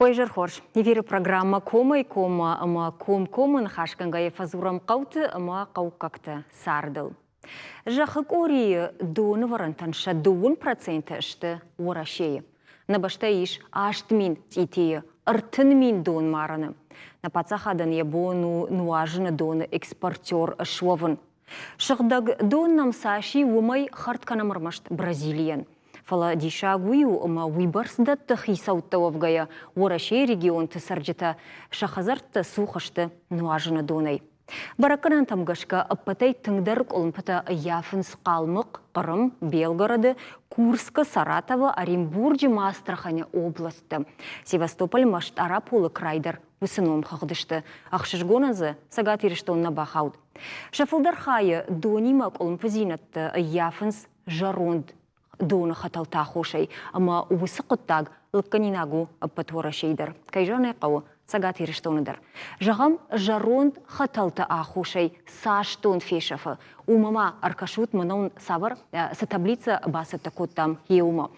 Уӕ хорз. Эфиры программӕ «Комӕй-коммӕ» ӕмӕ комкоммӕ ныхасгӕнгӕйӕ фӕдзурӕм хъӕуты ӕмӕ хъӕуккӕгты цардыл. Зӕххы къорийы донывӕрӕнтӕн сӕ 2% сты Уӕрӕсейы. Нӕ бӕстӕйы ис 8000 цъитийы, 30 000 донмарӕны. Нӕ паддзахадӕн йӕ бон у нуазыны доны экспортер суӕвын. Сыгъдӕг дон нӕм цас и, уымӕй хӕрд кӕнӕм ӕрмӕст Бразилийӕн. Фӕлӕ диссаг уый у, ӕмӕ уыйбӕрц дӕтты хицӕуттӕ уӕвгӕйӕ Уӕрӕсейы регионты цӕрджытӕ сӕ хӕдзӕртты цух сты нуазыны донӕй. Бӕрӕггӕнӕнтӕм гӕсгӕ ӕппӕтӕй тынгдӕр къуылымпытӕ ӕййафынц Хъалмыхъ, Хъырым, Белгороды, Курскы, Саратовы, Оренбурджы ӕмӕ Астраханы облӕстты. Севастополь ӕмӕ Стъараполы край дӕр уыцы номхыгъды сты. Ӕхсызгонӕн дзы Цӕгат Ирыстон нӕ бахауд. Сӕ фылдӕр хайы донимӕ къуылымпыдзинӕдтӕ ӕййафынц зӕронд доны хӕтӕлты аххосӕй, ӕмӕ уыцы хъуыддаг лыггӕнинаг у ӕппӕт Уӕрӕсейы дӕр, кӕй зӕгъын ӕй хъӕуы, Цӕгат Ирыстоны дӕр. Зӕгъӕм, зӕронд хӕтӕлты аххосӕй цас дон фесӕфы, уымӕ ма ӕркӕсут, мӕнӕ уын цавӕр цы таблицӕ бацӕттӕ кодтам, уымӕ.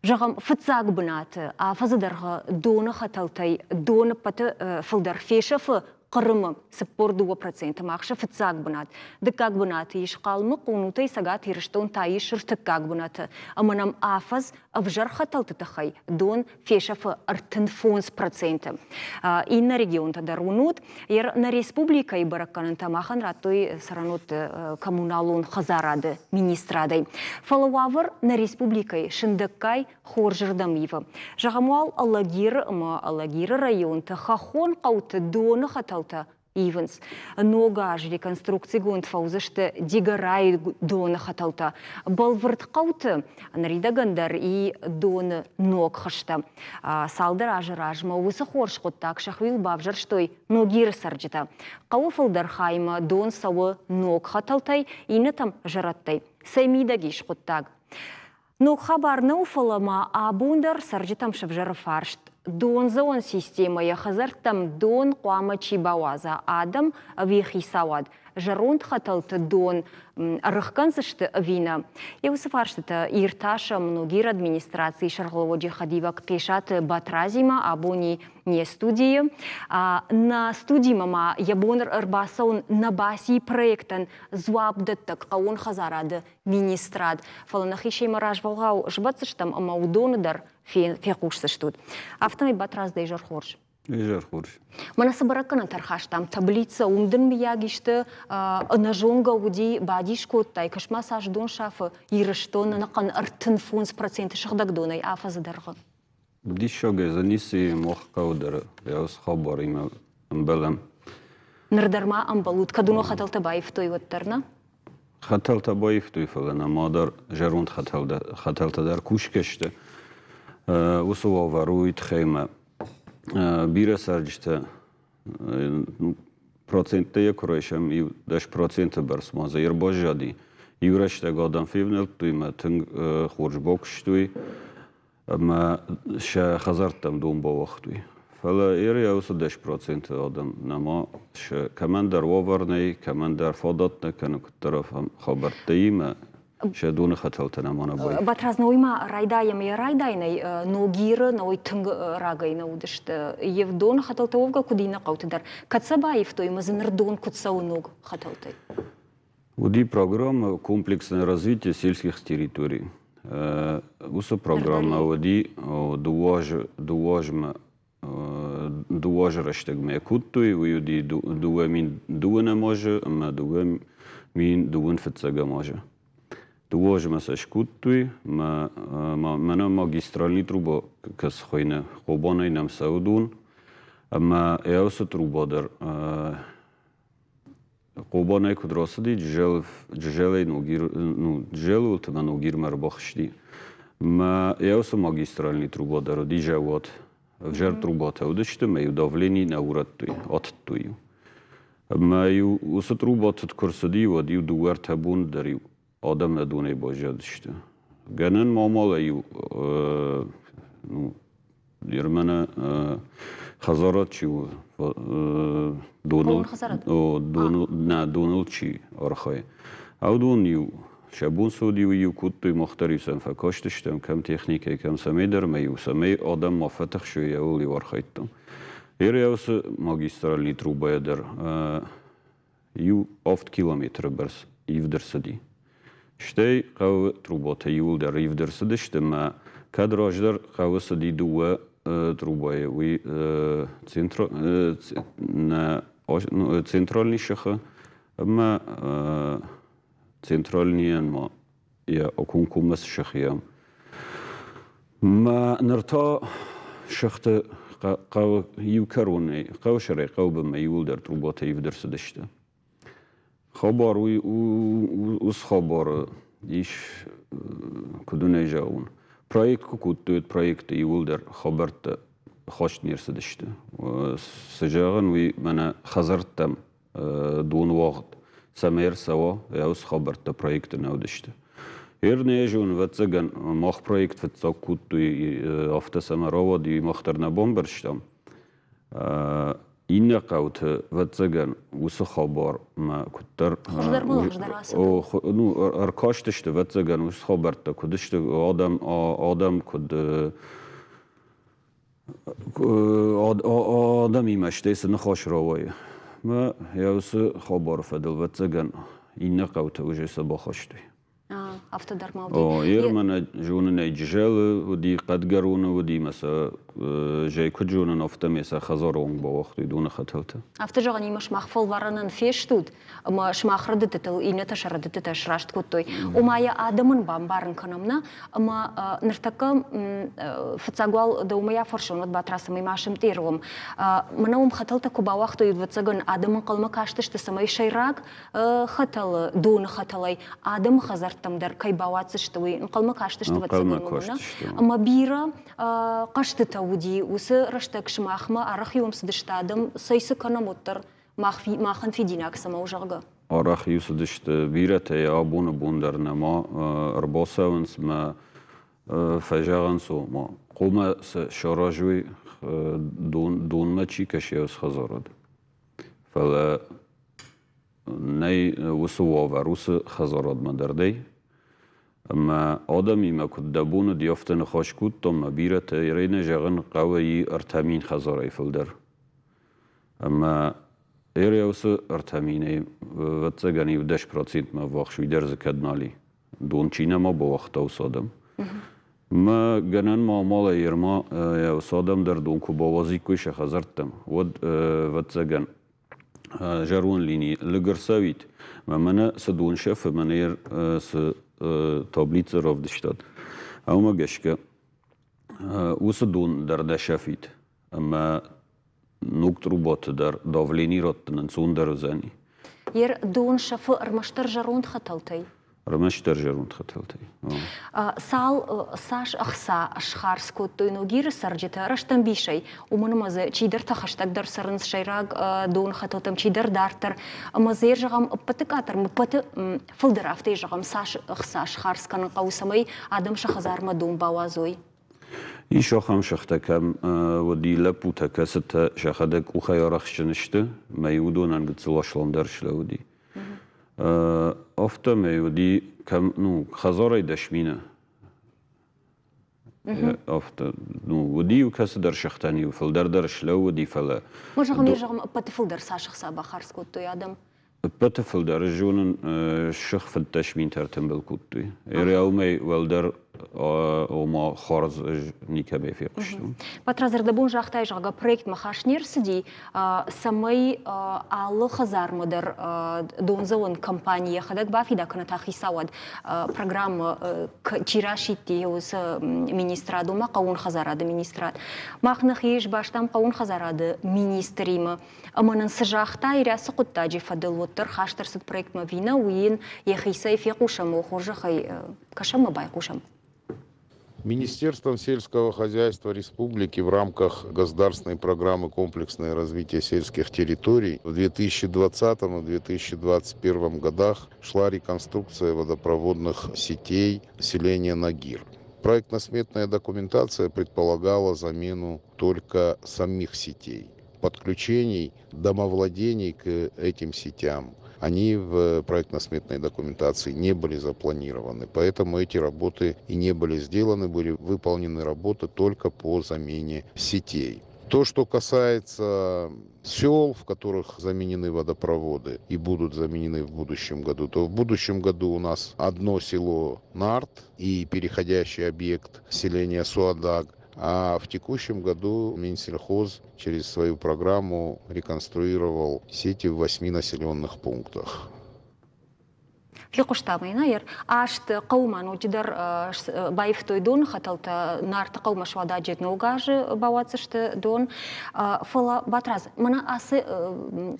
Зӕгъӕм, фыццаг бынаты афӕдзы дӕргъы доны хӕтӕлтӕй дон ӕппӕты фылдӕр фесӕфы Хъырымы 42% ма ахсы фыццаг бынат. Дыккаг бынаты ис Хъалмыхъ, Унутӕй Цӕгат Ирыстон та ис ӕртыккаг бынаты. Ӕмӕ нӕм афӕдз ӕвзӕр хӕтӕлты тыххӕй дон фесӕфы 35%. Иннӕ регионтӕ дӕр уынут. Нӕ республикӕйы бӕрӕггӕнӕнтӕ махӕн радтой цӕрӕнуӕтты коммуналон хӕдзарады министрадӕй. Фӕлӕ уавӕр нӕ республикӕйы сындӕггай хорзырдӕм ивы. Зӕгъӕм уал Алагиры ӕмӕ Алагиры районты хӕххон хъӕуты доны хӕтӕлтӕ ивынц. Ног аз реконструкцигонд фӕуыдзысты Дигорайы доны хӕтӕлтӕ. Бӕлвырд хъӕуты ныридӕгӕн дӕр и доны ног хызтӕ. Цалдӕр азы размӕ уыцы хорз хъуыддаг сӕхиуыл бавзӕрстой Ногиры цӕрджытӕ. Хъӕуы фылдӕр хаймӕ дон цӕуы ног хӕтӕлтӕй, иннӕтӕм зӕрӕдтӕй. Цӕй мидӕг ис хъуыддаг? Ног хабар нӕу, фӕлӕ ма абон дӕр цӕрджытӕм сӕвзӕры фарст. Дондзӕуӕн системӕйӕ хӕдзӕрттӕм дон хъуамӕ чи бауадза, адӕм ӕви хицауад? Зӕронд хӕтӕлты дон ӕрыхгӕндзысты ӕви нӕ? Йӕ уыцы фарстытӕ иртасӕм Ногиры администрацийы сӕргълӕууӕджы хӕдивӕг Хъесаты Батразимӕ абони не студийы. Нӕ студимӕ ма йӕ бон ӕрбацӕуын нӕ баци проектӕн дзуапдӕттӕг хъӕууон хӕдзарады министрад, фӕлӕ нӕхи семӕ развӕлгъау сбӕтдзыстӕм ӕмӕ уыдоны дӕр фехъусдзыстут. Афтӕмӕй Батрадз дӕ изӕр хорз. Изӕр хорз. Мӕнӕ цы бӕрӕггӕнӕнтӕ ӕрхастам, таблицӕ, уым дын мыййаг исты ӕнӕзонгӕ уыди, бадис кодтай, кӕс-ма цас дон сафы Ирыстон ӕнӕхъӕн 35% сыгъдӕг донӕй афӕдзы дӕргъы. Диссагӕй дзы ницы мах хъӕуы дӕр йӕ хабаримӕ ӕмбӕлӕм. Ныр дӕр ма ӕмбӕлут, кӕд уын хӕтӕлтӕ баивтой, уӕддӕр нӕ? Хӕтӕлтӕ баивтой, фӕлӕ нӕма дӕр зӕронд хӕтӕлтӕ дӕр кусгӕ сты. Уыцы уавӕр уый тыххӕй ӕмӕ бирӕ цӕрджытӕ проценттӕ йӕ куы райсӕм, иу 10% бӕрц ма дзы ӕрбаззади. Иу рӕстӕг адӕм февнӕлдтой ӕмӕ тынг хорз бакуыстой. Ӕмӕ сӕ хӕдзӕрттӕм дон бауагътой. Фӕлӕ ерӕ уыцы 10% адӕм нӕма сӕ кӕмӕндӕр уавӕр нӕй, кӕмӕндӕр фадат нӕ кӕны куыддӕр хабӕрттӕимӕ сӕ доны хӕтӕлтӕ нӕма нӕ баййӕфтой. Батрадз, науимӕ райдайӕм йӕ райдайӕнӕй Ногиры науӕй тынг рагӕй нӕ уыдысты. Йе доны хӕтӕлтӕ уӕвгӕ куыд иннӕ хъӕуты дӕр. Кӕд сӕ баивтой ӕмӕ дзы ныр дон куыд цӕуы ног хӕтӕлтӕй? Уыди программӕ «Комплексное развитие сельских территорий». Уыцы программӕ уыди 2 азмӕ 2 азы рӕстӕгмӕ кодтой, уый уыди 2002 азы ӕмӕ 2021 азы. 2 азмӕ сӕ скодтой, ӕмӕ мӕнӕ магистральный труба кӕцы хуыйны, Хъобанӕй нӕм цӕуы дон, ӕмӕ уыцы труба дӕр Хъобанӕй куыд рацыди, Джызӕлӕй Ногир, ну, Джызӕлы уылты мӕ Ногирмӕ ӕрбахызти. Мӕ йӕ уыцы магистральный труба дӕр уыди зӕууат. Ӕвзӕр трубатӕ уыдысты, мӕ-иу давлени нӕ урӕдтой, атыдтой-иу. Ӕмӕ-иу уыцы труба тыд куы рцыди, уӕд-иу дыууӕ-ӕртӕ боны дӕр-иу адӕм нӕ донӕй баззадысты. Гӕнӕн ма амалӕй-иу ну, Ермӕнӕ хӕдзарад чи у, доныл, доныл, нӕ доныл чи архайы, уыдон-иу Сӕ бон цы уыди, уый-иу кодтой, мах дӕр-иу сӕм фӕкастыстӕм, кӕм техникӕйы, кӕм цӕмӕйдӕр, ӕмӕ-иу цӕмӕй адӕм ма фӕтыхсой, ууыл-иу архайдтам. Ӕрӕ уыцы магистральный трубӕйӕ дӕр иу авд километры бӕрц ивд ӕрцыди. Стӕй хъӕуы трубатӕ иууылдӕр ивд ӕрцыдысты ӕмӕ кӕд раздӕр хъӕуы цыди дыууӕ трубайы, уый центральный сыхы ӕмӕ центральныйӕн ма йӕ акомкоммӕ цы сых и ам. Мӕ ныр та сыхты хъӕуы иу кӕронӕй, хъӕуы сӕрӕй хъӕуы бынмӕ иууылдӕр трубатӕ ивд ӕрцыдысты. Хабар уый уыцы хабары ис, куыд уын ӕй зӕгъон, проект куы кодтой, уӕд проекты иууылдӕр хабӕрттӕ хаст не рцыдысты. Цы зӕгъын, уый мӕнӕ хӕдзӕрттӕм дон уагъд цӕмӕй ӕрцӕуа, уыцы хабӕрттӕ проекты нӕ уыдысты. Ер нӕ зон, ӕвӕццӕгӕн, мах проект фыццаг кодтой, афтӕ цӕмӕ рауад, уый мах дӕр нӕ бамбӕрстам. Иннӕ хъӕуты, ӕвӕццӕгӕн, уыцы хабармӕ куыддӕр ну, ӕркастысты, ӕвӕццӕгӕн, уыцы хабӕрттӕ куыд сты, адӕм, адӕм куыд адӕмимӕ стӕй цы ныхас рауайы. Мӕ йӕ уыцы хабары фӕдыл, ӕвӕццӕгӕн, иннӕ хъӕуты уже сӕ бахастой. Афтӕ дӕр ма уыди. Ер мӕнӕ зонынӕй Джызӕлы уыди, Хъӕдгӕроны уыди, мӕ сӕ зӕй куыд зонын, афтӕмӕй сӕ хӕдзары онг бауагътой доны хӕтӕлтӕ. Афтӕ зӕгъӕн имӕ сымах фӕлварӕнӕн фестут, ӕмӕ сымах рӕдыдтытыл иннӕтӕ сӕ рӕдыдтытӕ сраст кодтой. Ома йӕ адӕмӕн бамбарын кӕнӕм, нӕ? Ӕмӕ ныртӕккӕ фыццаг уал дӕумӕ афӕрсон, уӕд Батрадз, цӕмӕй ма сымтъер уӕм. Мӕнӕ уым хӕтӕлтӕ куы бауагътой, ӕвӕццӕгӕн, адӕм ӕнхъӕлмӕ кастысты, цӕмӕй сӕйраг хӕтӕлы, доны хӕтӕлӕй адӕмы хӕдзӕрттӕм дӕр кӕй бауадздзысты, уый ӕнхъӕлмӕ кастысты, ӕвӕццӕгӕн, уымӕ. Ӕмӕ бирӕ хъӕзтытӕ уыди уыцы рӕстӕг сымахмӕ, арӕх-иу цыдысты адӕм, цӕй цы кӕнӕм, уӕддӕр мах, махӕн фидинаг цӕмӕ у, зӕгъгӕ. Арӕх-иу цыдысты бирӕтӕ, абоны бон дӕр нӕма ӕрбацӕуынц мӕ фӕзӕгъынц, ома хъуамӕ саразой дон, донмӕ чи кӕсы, уыцы хӕдзарад. Фӕлӕ нӕй уыцы уавӕр, уыцы хӕдзарадмӕ дӕр дӕй. Ӕмӕ адӕмимӕ куыд дӕ бон уыди, афтӕ ныхас кодтам, ӕмӕ бирӕтӕ Ирӕйнӕ зӕгъын хъӕуы и 3000 хӕдзарӕй фылдӕр. Ӕмӕ Ирӕ уыцы 3000-ӕй, ӕвӕццӕгӕн, иу 10 процентмӕ ӕввахс уый дӕр дзы кӕд нал и. Дон чи нӕма бауагъта, уыцы адӕм. Мӕ гӕнӕн ма амалӕй Ирма уыцы адӕм дӕр дон куы бауадзиккой сӕ хӕдзӕрттӕм, уӕд, ӕвӕццӕгӕн, зӕронд лини лыг ӕрцӕуид, мӕ мӕнӕ цы дон сӕфы, мӕнӕ цы таблицӕ равдыстат, уымӕ гӕсгӕ уыцы дон дӕр дӕ сӕфид ӕмӕ ног трубаты дӕр давлени раттын ӕнцондӕр уыдзӕни. Ер дон сӕфы ӕрмӕстдӕр зӕронд хӕтӕлтӕй? Ӕрмӕстдӕр зӕронд хӕтӕлтӕй. Цал, цас ӕхца схардз кодтой Ногиры цӕрджытӕ рӕстӕмбисӕй, уымӕн ӕмӕ дзы чидӕртӕ хӕстӕгдӕр цӕрынц сӕйраг донхӕтӕлтӕм, чидӕр дарддӕр. Ӕмӕ дзы, зӕгъӕм, ӕппӕты къаддӕр, ӕппӕты фылдӕр афтӕ зӕгъӕм, цас ӕхца схардз кӕнын хъӕуы, цӕмӕй адӕм сӕ хӕдзармӕ дон бауадзой? Ис ахӕм сыхтӕ, кӕм уыди лӕппутӕ, кӕцытӕ сӕхӕдӕг къухӕй арӕхстджын сты, мӕ уыдонӕн гыццыл асламдӕр слӕууыди. Афтӕмӕй уыди кӕм, ну, хӕдзарӕй 10 000. Афтӕ, ну, уыди-иу кӕцыдӕр сыхтӕн-иу фылдӕр дӕр слӕууыди, фӕлӕ... Ма зӕгъӕм, зӕгъӕм, ӕппӕты фылдӕр цас ӕхца бахардз кодтой адӕм? Ӕппӕты фылдӕр зонын сых 15 000 ӕртымбыл кодтой. Реалмӕй уӕлдӕр ома хардз ӕз никӕмӕй фехъуыстон. Батрадз, ӕрдӕбон загътай, зӕгъгӕ, проектмӕ хаст не рцыди, цӕмӕй алы хӕдзармӕ дӕр дондзӕуӕн компани йӕхӕдӕг бафида кӕнӕ та хицауад программӕ чи расидти, уыцы министрад, ома хъӕууон хӕдзарады министрад. Мах нӕхи сбастам хъӕууон хӕдзарады министримӕ. Ӕмӕ нын цы загъта Ирӕ цы хъуыддаджы фӕдыл, уӕддӕр хаст ӕрцыд проектмӕ ӕви нӕ, уый йын йӕхицӕй фехъусӕм, о хорзӕхӕй кӕсӕм ӕмӕ байхъусӕм. Министерством сельского хозяйства республики в рамках государственной программы «Комплексное развитие сельских территорий» в 2020 и 2021 годах шла реконструкция водопроводных сетей селения Ногир. Проектно-сметная документация предполагала замену только самих сетей. Подключений домовладений к этим сетям. Они в проектно-сметной документации не были запланированы, поэтому эти работы и не были сделаны, были выполнены работы только по замене сетей. То, что касается сел, в которых заменены водопроводы и будут заменены в будущем году, то в будущем году у нас одно село Нарт и переходящий объект селения Суадаг. А в текущем году Минсельхоз через свою программу реконструировал сети в 8 населенных пунктах. Фехъуыстам ӕй нӕ Аст хъӕумӕ ноджыдӕр баивтой доны хӕтӕлтӕ, Нарты хъӕумӕ Суададжы ног азы бауадздзысты дон. Фӕлӕ, Батрадз, мӕнӕ ацы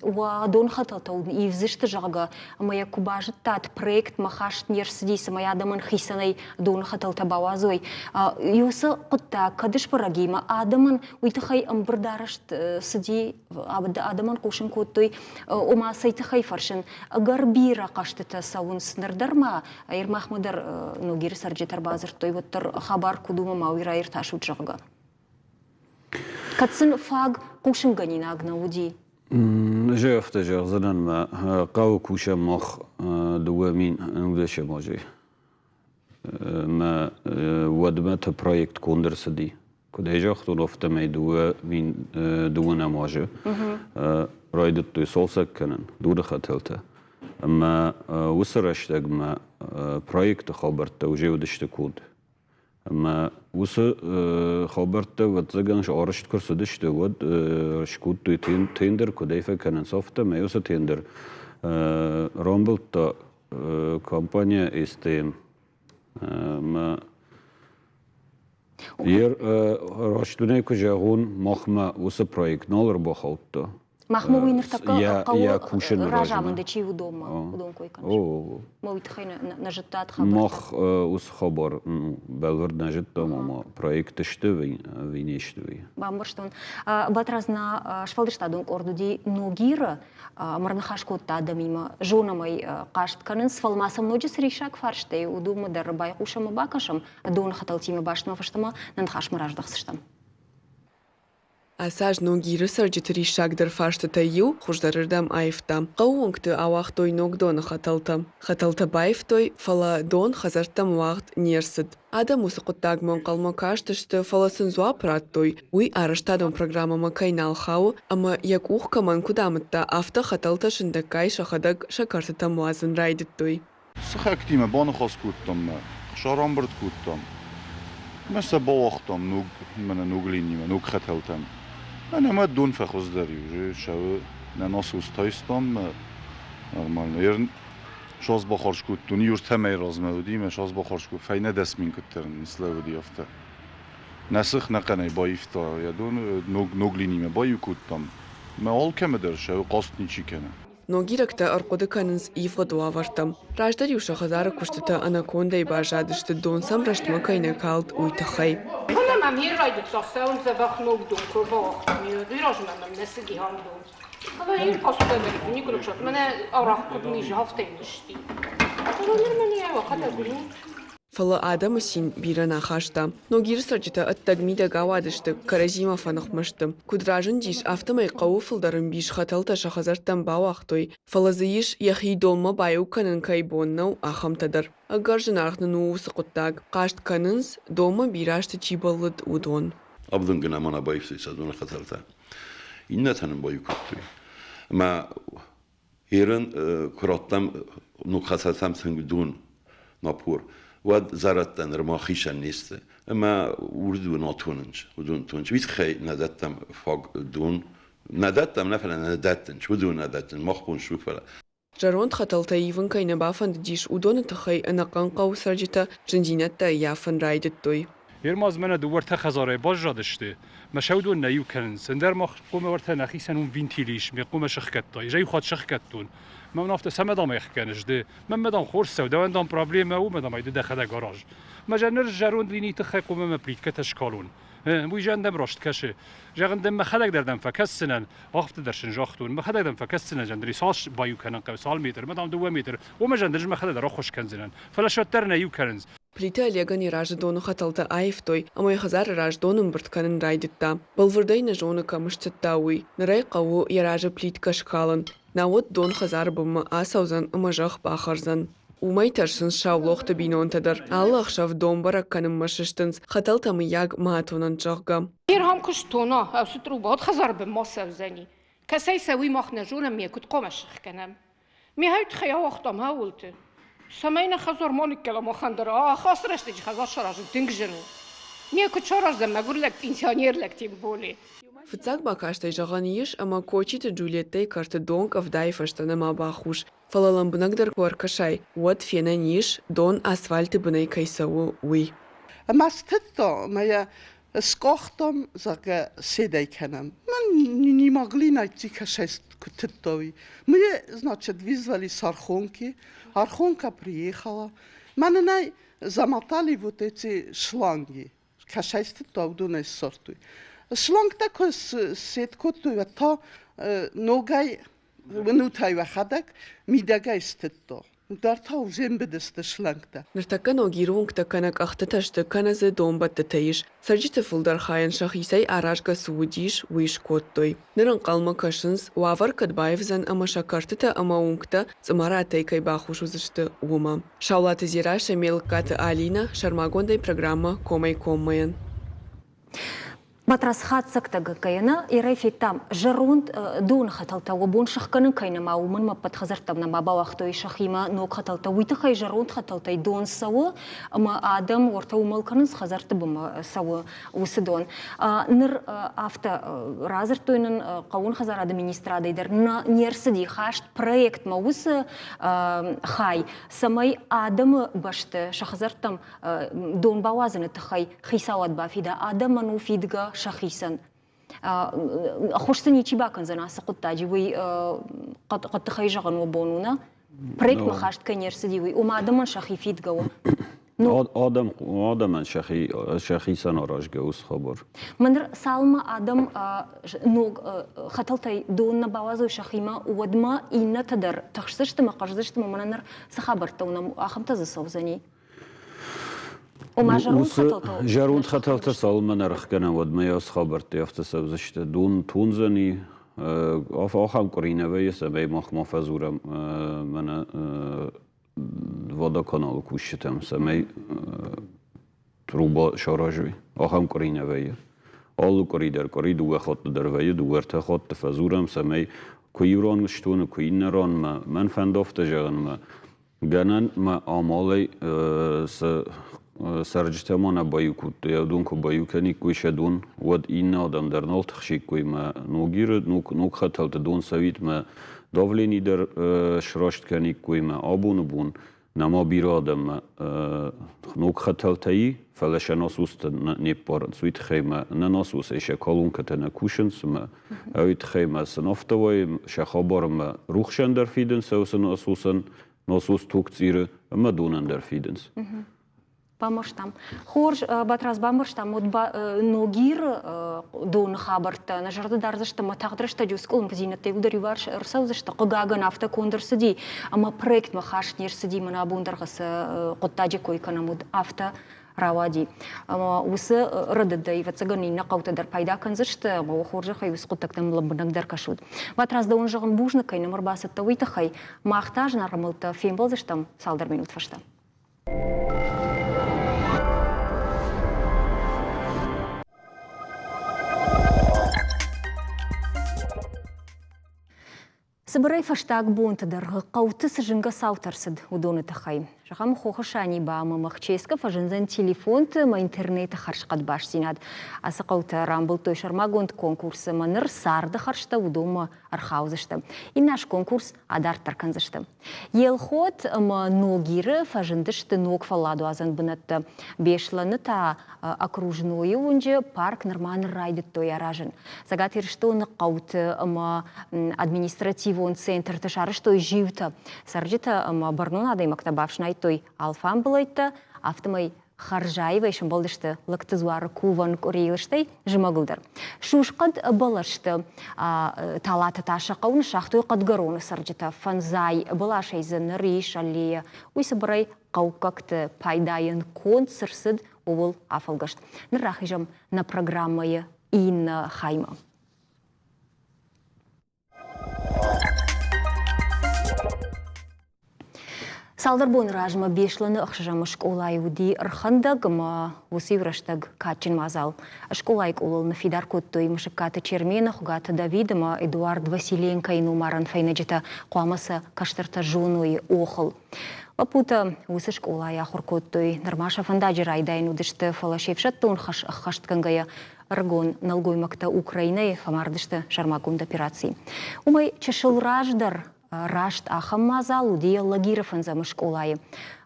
уӕ доны хӕтӕлтӕ ивдзысты, зӕгъгӕ, ӕмӕ йӕ куы базыдтат, проектмӕ хаст не рцыди, цӕмӕй адӕмӕн хицӕнӕй доны хӕтӕлтӕ бауадзой. Уыцы хъуыддаг кӕд сбӕрӕг и, ӕмӕ адӕмӕн уый тыххӕй ӕмбырд арӕзт цыди, адӕмӕн хъусын кодтой, ома цӕй тыххӕй фӕрсын, ӕгӕр бирӕ хъӕстытӕ цӕуынц ныр дӕр ма, Ермахмӕ дӕр Ногиры цӕрджытӕ ӕрбадзырдтой, уӕддӕр хабар куыд у, ӕмӕ уый раиртасут, зӕгъгӕ. Кӕд сын фаг хъусынгӕнинаг нӕ уыди? Ӕз афтӕ зӕгъдзынӕн, мӕ хъӕуы кусӕм мах 2011 азы. Мӕ уӕдмӕ та проект конд ӕрцыди. Куыд ӕй загътон, афтӕмӕй 2012 азы райдыдтой цалцӕг кӕнын дуры хӕтӕлтӕ. Ӕмӕ уыцы рӕстӕгмӕ проекты хабӕрттӕ уже уыдысты конд. Ӕмӕ уыцы хабӕрттӕ, ӕвӕццӕгӕн, арӕзт куы рцыдысты, уӕд скодтой тендер, куыд ӕй фӕкӕнынц, афтӕмӕй уыцы тендер рамбылдта компания STM. Ӕмӕ раст уын ӕй куы зӕгъон, махмӕ уыцы проект нал ӕрбахаудта. Махмӕ уый ныртӕккӕ хъӕуы разамынды чи уыдонмӕ, уыдон кой кӕныс. Мӕ уый тыххӕй нӕ зыдтат хабӕрттӕ? Мах уыцы хабар бӕлвырд нӕ зыдтам, ӕмӕ проекты сты ӕви не сты, уый. Бамбӕрстон. Батрадз, нӕ сфӕлдыстадон къорд уыди Ногиры, ӕмӕ ныхас кодта адӕмимӕ. Зонӕм ӕй, хъаст кӕнынц, фӕлӕ ма сӕм ноджы цы риссаг фарстӕй, уыдонмӕ дӕр байхъусӕм ӕмӕ бакӕсӕм. Доны хӕтӕлтимӕ бастмӕ фӕстӕмӕ нӕ ныхасмӕ раздӕхдзыстӕм. Ацы аз Ногиры цӕрджыты риссагдӕр фарстытӕй иу хуыздӕрырдӕм аивта. Хъӕуы уынгты ауагътой ног доны хӕтӕлтӕ. Хӕтӕлтӕ баивтой, фӕлӕ дон хӕдзӕрттӕм уагъд не рцыд. Адӕм уыцы хъуыддагмӕ ӕнхъӕлмӕ кастысты, фӕлӕ сын дзуапп радтой, уый арӕзтадон программӕмӕ кӕй нал хауы ӕмӕ йӕ къух кӕмӕн куыд амыдта, афтӕ хӕтӕлтӕ сындӕггай сӕхӕдӕг сӕ кӕртытӕм уадзын райдыдтой. Сыхӕгтимӕ баныхас кодтам мӕ сӕрӕмбырд кодтам. Мӕ сӕ бауагътам ног, мӕнӕ ног линимӕ, ног хӕтӕлтӕм. Мӕнӕ мӕ дон фӕхуыздӕр и уже сӕуы нӕ насос тайстам мӕ нормально. Ер шас бахарз кодтон, иу ӕртӕ мӕйы размӕ уыди, мӕ шас бахарз кодтон, фӕйнӕ 10 000 куыддӕр ныллӕууыди афтӕ. Нӕ сых нӕхъӕнӕй баивта йӕ дон, ног, ног линимӕ баиу кодтам. Мӕ алкӕмӕ дӕр сӕуы хъаст ничи кӕны. Ногирӕгтӕ ӕрхъуыды кӕнынц ивгъуыд уавӕртӕм. Раздӕр-иу сӕ хӕдзары куыстытӕ ӕнӕкондӕй баззадысты, дон сӕм рӕстмӕ кӕй нӕ калд, уый тыххӕй. Фӕлӕ мӕм йе райдыдта цӕуын дзӕбӕх ног дон куы бауагътам, уый размӕ мӕм нӕ цыди ахӕм дон. Фӕлӕ йын хъӕстӕ никуы ныфсад, мӕнӕ арӕх куыд низ, афтӕ йын сти. Фӕлӕ ныр мӕнӕ йӕхӕдӕг у. Фӕлӕ адӕмы цин бирӕ нӕ хаста. Ногиры цӕрджытӕ ӕддӕг-мидӕг ауадысты, кӕрӕдзимӕ фӕныхмӕ сты. Куыд разындис, афтӕмӕй хъӕуы фылдӕр ӕмбис хӕтӕлтӕ сӕ хӕдзӕрттӕм бауагътой, фӕлӕ дзы ис, йӕхи донмӕ баиу кӕнын кӕй бон нӕу, ахӕмтӕ дӕр. Ӕгӕр зынаргъ нын у уыцы хъуыддаг. Хъаст кӕнынц, донмӕ бирӕ азты чи бӕллыд, уыдон. Авдӕнгӕн ӕмӕ нӕ баивтой сӕ доны хӕтӕлтӕ. Иннӕтӕ нын баиу кодтой. Ӕмӕ Ерын куы радтам ног хӕцӕтӕм тынг дон напор, уӕд зӕрӕдтӕ нырма хицӕн не сты ӕмӕ уырдыгон атонынц, уыдон тонынц. Уый тыххӕй нӕ дӕттӕм фаг дон. Нӕ дӕттӕм, нӕ фӕлӕ нӕ дӕттынц, уыдон нӕ дӕттынц, мах бон цы у, фӕлӕ. Зӕронд хӕтӕлтӕ ивын кӕй нӕ бафӕндыдис, уыдоны тыххӕй ӕнӕхъӕн хъӕуы цӕрджытӕ зындзинӕдтӕ ӕййафын райдыдтой. Ермаз мӕнӕ дыууӕ-ӕртӕ хӕдзарӕй баззадысты, мӕ сӕ уыдон нӕ иу кӕнынц. Ӕндӕр мах хъуамӕ уӕртӕ нӕхицӕн уым вентил ис, ме хъуамӕ сыхгӕдтай. Ӕз ӕй иу хатт сыхгӕдтон. Мӕ мын афтӕ цӕмӕ дам ӕхгӕныс ды? Мӕнмӕ дам хорз цӕуы, дӕуӕн дам проблемӕ у, мӕ дам ӕй ды дӕхӕдӕг араз. Мӕ зӕ ныр зӕронд линийы тыххӕй хъуамӕ мӕ плиткӕтӕ скалон. Уый зӕн дӕм раст кӕсы. Зӕгъын дӕм мӕхӕдӕг дӕр дӕм фӕкӕсдзынӕн, афтӕ дӕр сын загътон, мӕхӕдӕг дӕм фӕкӕсдзынӕн, зӕндри цас баиу кӕнын хъӕуы, цал метр, мӕ дам 2 метр, уымӕ зӕндри мӕхӕдӕг дӕр ӕххуыс кӕндзынӕн. Фӕлӕ сӕ уӕддӕр нӕ иу кӕнынц. Плиты Олегӕн йӕ разы доны хӕтӕлтӕ аивтой ӕмӕ йӕ хӕдзары раз дон ӕмбырд кӕнын райдыдта. Бӕлвырдӕй нӕ зоны, кӕм сцӕттӕ, уый. Ныр ӕй хъӕуы йӕ разы плиткӕ скалын. Науӕд дон хӕдзары бынмӕ ацӕудзӕн ӕмӕ зӕхх бахӕрдзӕн. Уымӕй тӕрсынц Саулохты бинонтӕ дӕр. Алы ӕхсӕв дон бӕрӕг кӕнынмӕ сыстынц, хӕтӕлтӕ мыййаг ма атонӕнт, зӕгъгӕ. Ирхам куыстона, ӕвцы труба от хӕдзары бынмӕ цӕудзӕни. Кӕцӕй цӕуй, мах нӕ зонӕм, ме куыд хъуамӕ сыхгӕнӕм. Ме хай тыххӕй ауагътам ауылты. Цӕмӕй нӕ хӕдзар ма ныккӕла махӕн дӕр. Ах, ацы рӕстӕджы хӕдзар саразын тынг зын у. Ме куыд сараздзӕн мӕгуыр лӕг, пенсионер лӕг тем более. Фыццаг бакастӕй зӕгъӕн ис, ӕмӕ Кочиты Джульеттӕйы кӕрты дон къӕвдайы фӕстӕ нӕма бахус, фӕлӕ лӕмбынӕгдӕр куы ӕркӕсай, уӕд фенӕн ис, дон асфальты бынӕй кӕй цӕуы, уый. Ӕмӕ стыдта, ӕмӕ йӕ скъахтам, зӕгъгӕ, седӕй кӕнӕм. Мы не могли найти кӕсӕй куы тыдтой. Мы, значит, вызвали с Архонки. Архонка приехала. Мӕнӕ замотали вот эти шланги. Кӕсӕй стыдта, уыдонӕй ссардтой. Шлангтӕ куы сет кодтой, уӕд та ногӕй уынут ӕй уӕхӕдӕг, мидӕгӕй стыдта. Дӕр та узембыдысты шлангтӕ. Ныртӕккӕ Ногиры уынгтӕ кӕнӕ къӕхтытӕ сты, кӕнӕ дзы донбӕттытӕ ис. Цӕрджыты фылдӕр хайӕн сӕхицӕй аразгӕ цы уыдис, уый скодтой. Ныр ӕнхъӕлмӕ кӕсынц, уавӕр кӕд баивдзӕн ӕмӕ сӕ кӕртытӕ ӕмӕ уынгтӕ цъымаратӕй кӕй бахус уыдзысты, уымӕ. Саулаты Дзерассӕ, Мелыккаты Алинӕ, сӕрмагондӕй программӕ Комӕй-коммӕйӕн. Батрадз хатдзӕгтӕ гӕггӕйӕ Ирӕй федтам, зӕронд доны хӕтӕлтӕ уӕ бон сыхгӕнын кӕй нӕма, уымӕн ма ӕппӕт хӕдзӕрттӕм нӕма бауагътой сӕхимӕ ног хӕтӕлтӕ. Уый тыххӕй зӕронд хӕтӕлтӕй дон цӕуы, ӕмӕ адӕм уӕртӕ уымӕл кӕнынц, хӕдзӕртты бынмӕ цӕуы уыцы дон. Ныр афтӕ радзырдтой нын хъӕууон хӕдзарады министрадӕй дӕр, не рцыди хаст проектмӕ уыцы хай, цӕмӕй адӕмы бӕсты сӕ хӕдзӕрттӕм дон бауадзыны тыххӕй хицауад бафида, адӕмӕн у фидгӕ сӕхицӕн. Ӕххуыс сын ничи бакӕндзӕн ацы хъуыддаджы, уый хъӕддыхӕй зӕгъын уӕ бон у, нӕ? Проектмӕ хаст кӕй не рцыди, уый, ома адӕмӕн сӕхи фидгӕ у. Адӕм, адӕмӕн сӕхи, сӕхицӕн аразгӕ уыцы хабар. Мӕныр цалынмӕ адӕм ног хӕтӕлтӕй дон нӕ бауадзой сӕхимӕ, уӕдмӕ иннӕтӕ дӕр тыхсдзысты мӕ хъӕрздзысты мӕ мӕнӕ ныр цы хабӕрттӕ уынӕм, ахӕмтӕ дзы цӕудзӕни. Ома зӕронд хӕтӕлтӕ. Зӕронд хӕтӕлтӕ цалынмӕ нӕ рӕхгӕнӕм, уӕдмӕ йӕ цы хабӕрттӕ афтӕ цӕудзысты. Дон тондзӕни, ахӕм къуыри нӕ вӕййы, цӕмӕй мах ма фӕдзурӕм мӕнӕ водоканалы кусджытӕм, цӕмӕй труба саразой. Ахӕм къуыри нӕ вӕййы. Алы къуыри дӕр, къуыри дыууӕ хатты дӕр вӕййы, дыууӕ-ӕртӕ хатты фӕдзурӕм, цӕмӕй куы иу ран стоны, куы иннӕ ранмӕ. Мӕн фӕнды афтӕ зӕгъынмӕ, гӕнӕн мӕ амалӕй цы цӕрджытӕ ма нӕ баиу кодтой, уыдон куы баиу кӕниккой сӕ дон, уӕд иннӕ адӕм дӕр нал тыхсиккой мӕ Ногиры ног хӕтӕлты дон цӕуид мӕ давлени дӕр сраст кӕниккой мӕ абоны бон нӕма бирӕ адӕммӕ ног хӕтӕлтӕ и, фӕлӕ сӕ насостӕ не ппарынц. Уый тыххӕй мӕ нӕ насосӕй сӕ колонкӕтӕ нӕ кусынц ӕмӕ уый тыххӕй мӕ сын афтӕ уайы, сӕ хабармӕ рухсӕн дӕр фидынц уыцы насосӕн, насос туг цъиры ӕмӕ донӕн дӕр фидынц. Бамбӕрстам. Хорз, Батрадз, бамбӕрстам, уӕд Ногиры доны хабӕрттӕ нӕ зӕрды дардзысты ӕмӕ тагъд рӕстӕджы уыцы къуылымпыдзинӕдтӕ иуылдӕр иуварс ӕрцӕудзысты. Хъыгагӕн, афтӕ конд ӕрцыди, ӕмӕ проектмӕ хаст не рцыди, мӕнӕ абондӕргъы цы хъуыддаджы кой кӕнӕм, уыд афтӕ рауади. Ӕмӕ уыцы рӕдыдӕй, ӕвӕццӕгӕн, иннӕ хъӕутӕ дӕр пайда кӕндзысты, ӕмӕ уӕ хорзӕхӕй уыцы хъуыддӕгтӕм лӕмбынӕгдӕр кӕсут. Батрадз, дӕуӕн зӕгъын бузныг, кӕй нӕм ӕрбацыдтӕ, уый тыххӕй. Мах та зынаргъ ӕмбӕлттӕ фембӕлдзыстӕм цалдӕр минут фӕстӕ. Цыбырӕй фӕстаг бонты дӕргъы хъӕуты цы зынгӕ цаутӕ рцыд, уыдоны тыххӕй. Зӕгъӕм, Хохы Саниба ӕмӕ Махческы фӕзындзӕн телефонты ӕмӕ интернеты хӕрзхъӕд бастдзинад. Ацы хъӕутӕ рамбылдтой сӕрмагонд конкурсы ӕмӕ ныр царды хӕрзтӕ уыдонмӕ ӕрхаудзысты. Иннӕ аз конкурс адарддӕр кӕндзысты. Елхот ӕмӕ Ногиры фӕзындысты ног фӕлладуадзӕн бынӕттӕ. Беслӕны та Окружнойы уынджы парк нырма ныр райдыдтой аразын. Цӕгат Ирыстоны хъӕуты ӕмӕ административон центрты сарӕзтой зиутӕ. Цӕрджытӕ ӕмӕ бӕрнон адӕймӕгтӕ бафснайдтой алфамбылӕйттӕ, афтӕмӕй хӕрзаивӕй сӕмбӕлдысты Лӕгты дзуары кувӕн къуырийыл, стӕй зымӕгыл дӕр. Сусхъӕд бӕлӕсты талатӕ та сӕ хъӕуы ныссагътой хъӕдгӕроны цӕрджытӕ. Фӕндзай бӕласӕй дзы ныр ис аллея. Уый цыбырӕй хъӕуккӕгты пайдайӕн конд цы рцыд, ууыл афӕлгӕст. Ныр рахизӕм нӕ программӕйы иннӕ хаймӕ. Цалдӕр боны размӕ Беслӕны ӕхсӕзӕм скъолайы уыди ӕрхӕндӕг ӕмӕ уыцы-иу рӕстӕг кадджын мадзал. Скъолайы къулыл ныффидар кодтой Мысыккаты Чермены, Хуыгаты Давид ӕмӕ Эдуард Василенкойы номарӕн фӕйнӕджытӕ хъуамӕ сӕ кӕстӕртӕ зоной охыл. Лӕппутӕ уыцы скъолайы ахуыр кодтой, нырма сӕ фӕндаджы райдайӕн уыдысты, фӕлӕ се фсӕддон хӕс ӕххӕстгӕнгӕйӕ ӕрыгон нӕлгоймӕгтӕ Украинӕйы фӕмардысты сӕрмагонд операцийы. Уымӕй чысыл раздӕр Раст ахӕм мадзал уыди Лагиры фӕндзӕмы скъолайы.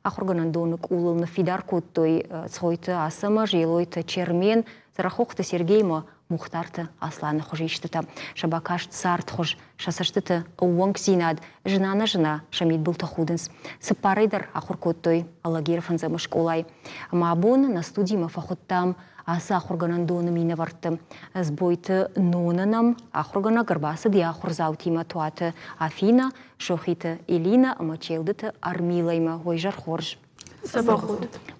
Ахуыргӕнӕндоны къулыл ныффидар кодтой Цгъойты Ацӕмӕз, Елойты Чермен, Дзӕрӕхохты Сергеймӕ Мухтарты Асланы хуызистытӕ. Сӕ бакаст цардхуыз, сӕ цӕстыты ӕууӕнкдзинад зына-нӕзына сӕ мидбылты худынц. Цыппарӕй дӕр ахуыр кодтой Алагиры фӕндзӕмы скъолайы. Ӕмӕ абон нӕ студимӕ фӕхуыдтам ацы ахуыргӕнӕндоны минӕвӕртты. Дзбойты Нона нӕм ахуыргӕнӕг ӕрбацыд йӕ ахуырдзаутимӕ Туаты Афина, Сохиты Элина ӕмӕ Челдыты Армилӕимӕ. Уой зӕр хорз. Дзӕбӕх